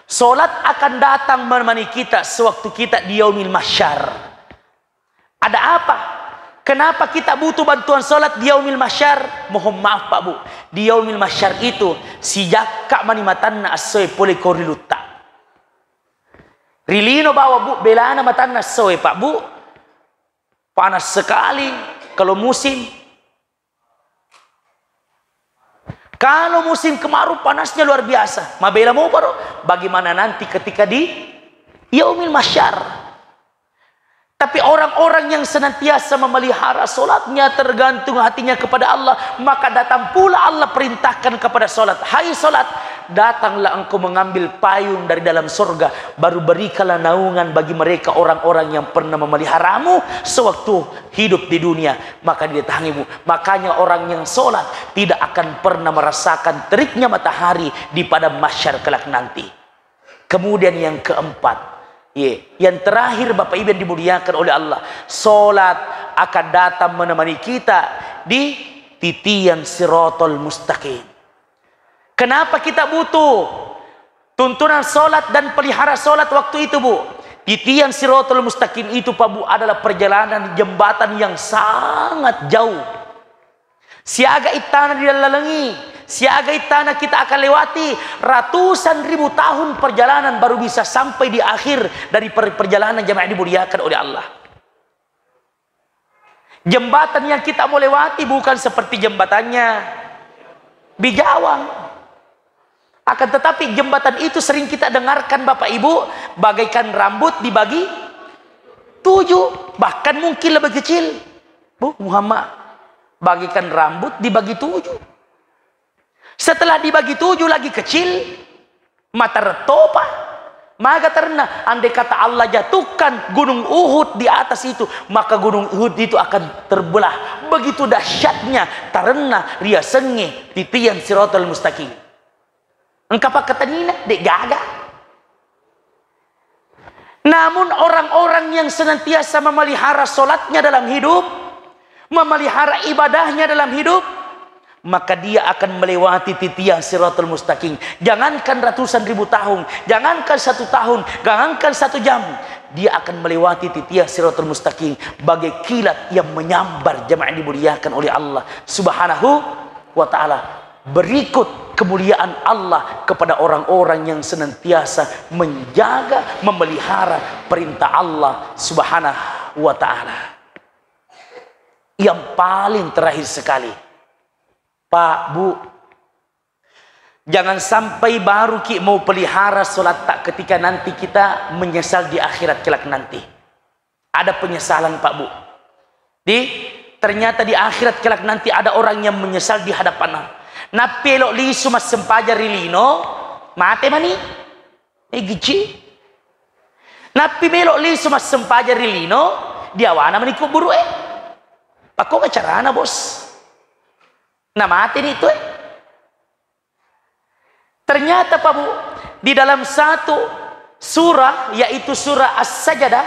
sholat akan datang menemani kita sewaktu kita di yaumil mahsyar. Ada apa? Kenapa kita butuh bantuan sholat di yaumil mahsyar? Mohon maaf, Pak Bu, di yaumil mahsyar itu sijakka mani matanna essoe pole ko ri lutta. Ri lino bawang, Bu, belana matanna essoe, Pak Bu. Panas sekali kalau musim. Kalau musim kemarau, panasnya luar biasa. Mabela moparo, bagaimana nanti ketika di yaumil mahsyar? Tapi orang-orang yang senantiasa memelihara sholatnya, tergantung hatinya kepada Allah, maka datang pula Allah perintahkan kepada sholat, "Hai sholat, Datanglah engkau mengambil payung dari dalam surga, baru berikanlah naungan bagi mereka orang-orang yang pernah memeliharamu sewaktu hidup di dunia, maka didatangimu. Makanya orang yang sholat tidak akan pernah merasakan teriknya matahari di padang mahsyar kelak nanti. Kemudian yang keempat, ye, yang terakhir, Bapak Ibu yang dimuliakan oleh Allah, sholat akan datang menemani kita di titian siratal mustaqim. Kenapa kita butuh tuntunan sholat dan pelihara sholat waktu itu, Bu? Titian siratal mustaqim itu, Pak, Bu, adalah perjalanan jembatan yang sangat jauh. Siaga ittana dilalengi, siaga ittana kita akan lewati, ratusan ribu tahun perjalanan baru bisa sampai di akhir dari per-, perjalanan, jamaah dimuliakan oleh Allah. Jembatan yang kita mau lewati bukan seperti jembatannya Bijawang. Akan tetapi, jembatan itu sering kita dengarkan, Bapak Ibu, bagaikan rambut dibagi tujuh, bahkan mungkin lebih kecil. Bu Muhammad, bagaikan rambut dibagi tujuh. Setelah dibagi tujuh lagi kecil, matarettopa. Maga tarenna, andai kata Allah jatuhkan Gunung Uhud di atas itu, maka Gunung Uhud itu akan terbelah. Begitu dahsyatnya tarenna riasengnge titian Siratal Mustaqim. Engka pakkatenina, de' gaga. Namun orang-orang yang senantiasa memelihara sholatnya dalam hidup, memelihara ibadahnya dalam hidup, maka dia akan melewati titian Siratul Mustaqim. Jangankan ratusan ribu tahun, jangankan satu tahun, jangankan satu jam, dia akan melewati titian Siratul Mustaqim bagai kilat yang menyambar, jamaah yang dimuliakan oleh Allah Subhanahu wa Ta'ala. Berikut kemuliaan Allah kepada orang-orang yang senantiasa menjaga, memelihara perintah Allah Subhanahu wa Ta'ala. Yang paling terakhir sekali, Pak, Bu, jangan sampai baru ki mau pelihara sholat tak ketika nanti kita menyesal di akhirat kelak nanti. Ada penyesalan, Pak, Bu. Di, ternyata di akhirat kelak nanti ada orang yang menyesal di hadapan Allah. Nappi elo lisu massempajang ri lino, mate mani. Eh, gigi. Nappi melo lisu massempajang ri lino, diawana mani kuburu e. Pakko carana, Bos. Na mate ni tu e. Ternyata, Pak, Bu, di dalam satu surah, yaitu surah As-Sajdah,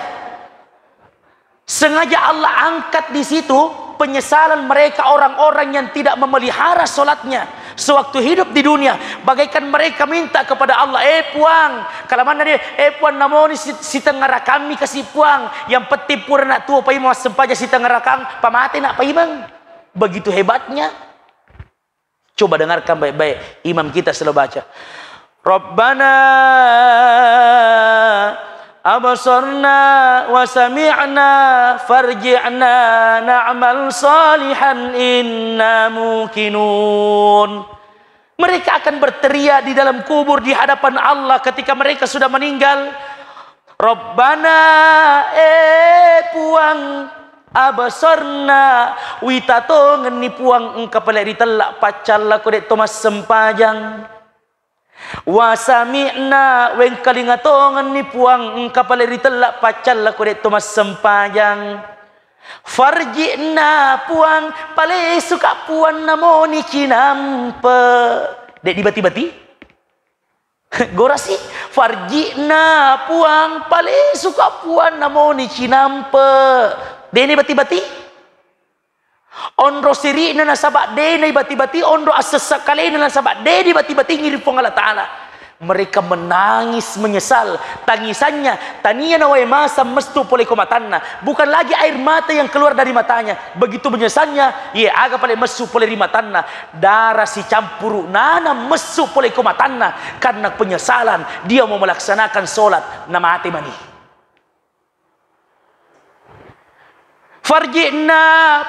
sengaja Allah angkat di situ penyesalan mereka orang-orang yang tidak memelihara sholatnya sewaktu hidup di dunia. Bagaikan mereka minta kepada Allah, "Eh, Puang," kalamanna dia, "Eh, Puang, namoni si-, sitengnga rakammi kasi, Puang. Yang penting pura nak tuo paimeng massempajang sitengnga rakang, pamate nak paimeng." Begitu hebatnya. Coba dengarkan baik-baik, imam kita selalu baca, "Rabbana absarna wa sami'na farji'na na'mal salihan inna muqinun." Mereka akan berteriak di dalam kubur di hadapan Allah ketika mereka sudah meninggal, "Rabbana, eh Puang, absarna, wita tongenni Puang engka pale ritella paccalla ko de' to massempajang. Wa sami'na, wengkalinga tongenni Puang engka pale ritella paccalla ko de' to massempajang. Farji'na, Puang, palesuka Puang namoni cinampe." De' dibati-bati? Gorasi, "Farji'na, Puang, palesuka Puang namoni cinampe." De'ni bati-bati. Onro siri'na nasaba de'na ibati-bati, onro assessa kalena nasaba de' dibati-bati ngiring Puang Allah Ta'ala. Mereka menangis menyesal. Tangisannya tania nawae masang mestu pole ko matanna. Bukan lagi air mata yang keluar dari matanya. Begitu menyesalnya, ye aga pale messu pole ri matanna. Dara sicampuru nanang messu pole ko matanna karena penyesalan, dia mau melaksanakan sholat, namate mani. "Farji'na,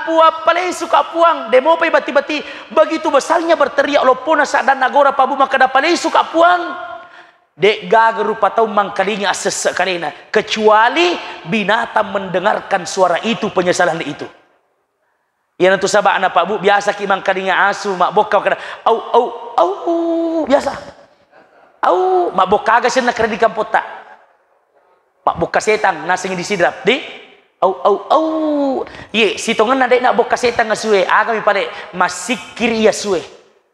Puang, palesuka Puang." De' mopai bati-bati. Begitu besarnya berteriak loppona saddanna gora, Pak, Bu, makkeda, "Palesuka Puang." De' gaga rupa tau mangkalinga assesse kalena kecuali binatang mendengarkan suara itu, penyesalan itu. Iyanatu saba'na, Pak, Bu, biasaki mangkalinga asu mabbokka, kada, "Au, au, au," biasa. Au, mabbokka aga senna kere di kampotta. Mabbokka setang, nasengngi di Sidrap, di? Au, au, au. Ye, sitongenna de' nabbokka setang asue, agami pale, massikkiri asue.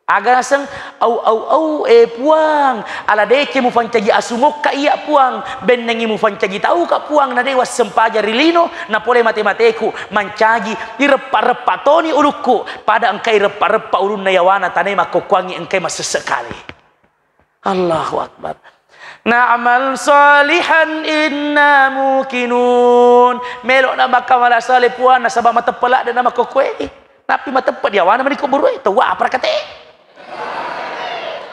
Aga naseng, au, au, au, eh, Puang, ala de'ke mufancaji asungokka iya, Puang, bennengngi mufancaji tauka, Puang, na de' wassempajang ri lino, na pole mate-mateku, mancaji, ireppa-reppa toni ulukku, pada engkai reppa-reppa ulunna yawana tanae makkokkoangngi engkai massesse kale. Allahu Akbar. Na'mal salihan inna muqinun. Melo na makkamala saleh, Puang, nasaba mateppe ladde na makkokkoe. Nappi mateppe di awana mani kuburu'e, tawwa apa rakate?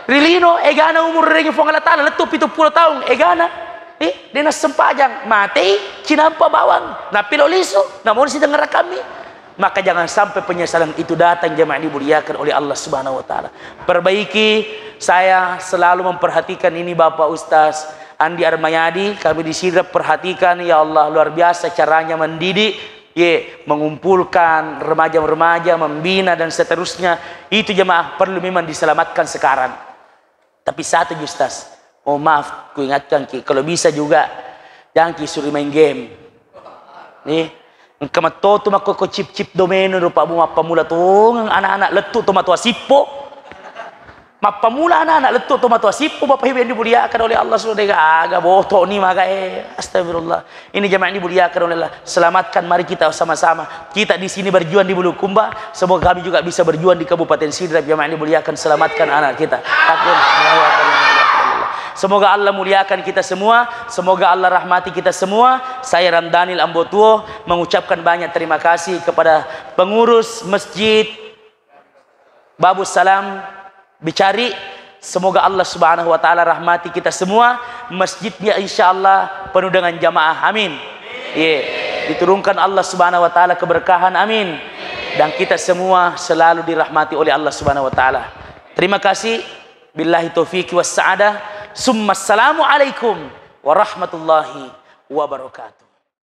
Ri lino, egana umur rengi Puang Allah Ta'ala, lettu pitu pulo taung, egana. Eh, de' nassempajang, matei, cinampa bawang, nappi lo lisu, namoni sidengerakami. Maka jangan sampai penyesalan itu datang, jemaah dimuliakan oleh Allah Subhanahu wa Ta'ala. Perbaiki, saya selalu memperhatikan ini Bapak Ustaz Andi Armayadi, kami di Sidrap perhatikan, ya Allah, luar biasa caranya mendidik, ye, mengumpulkan remaja-remaja, membina dan seterusnya. Itu jemaah perlu memang diselamatkan sekarang. Tapi satu ji, Ustaz. Oh, maaf, kuingatkan ki, kalau bisa juga, jangan ki suruh main game. Nih, engka metto tu makkokko chip-chip domino rupa bu mappamula tongeng anak-anak lettu to matoa sippo. Mappamula anak-anak lettu to matoa sippo, Bapak Ibu yang dimuliakan oleh Allah, sudah aga boto ni maga, eh. Astagfirullah. Ini jemaah yang dimuliakan oleh Allah. Selamatkan, mari kita sama-sama. Kita di sini berjuang di Bulukumba, semoga kami juga bisa berjuang di Kabupaten Sidrap, jemaah yang dimuliakan, selamatkan anak kita. Takbir. Allahu Akbar. Semoga Allah muliakan kita semua, semoga Allah rahmati kita semua. Saya Ramdanil Ambotuo mengucapkan banyak terima kasih kepada pengurus Masjid Babus Salam Bicari, semoga Allah Subhanahu wa Ta'ala rahmati kita semua. Masjidnya insya Allah penuh dengan jamaah. Amin. Ye, diturunkan Allah Subhanahu wa Ta'ala keberkahan. Amin. Dan kita semua selalu dirahmati oleh Allah Subhanahu wa Ta'ala. Terima kasih. Billahi taufiqi was sa'adah. Summa assalamu alaikum warahmatullahi wabarakatuh.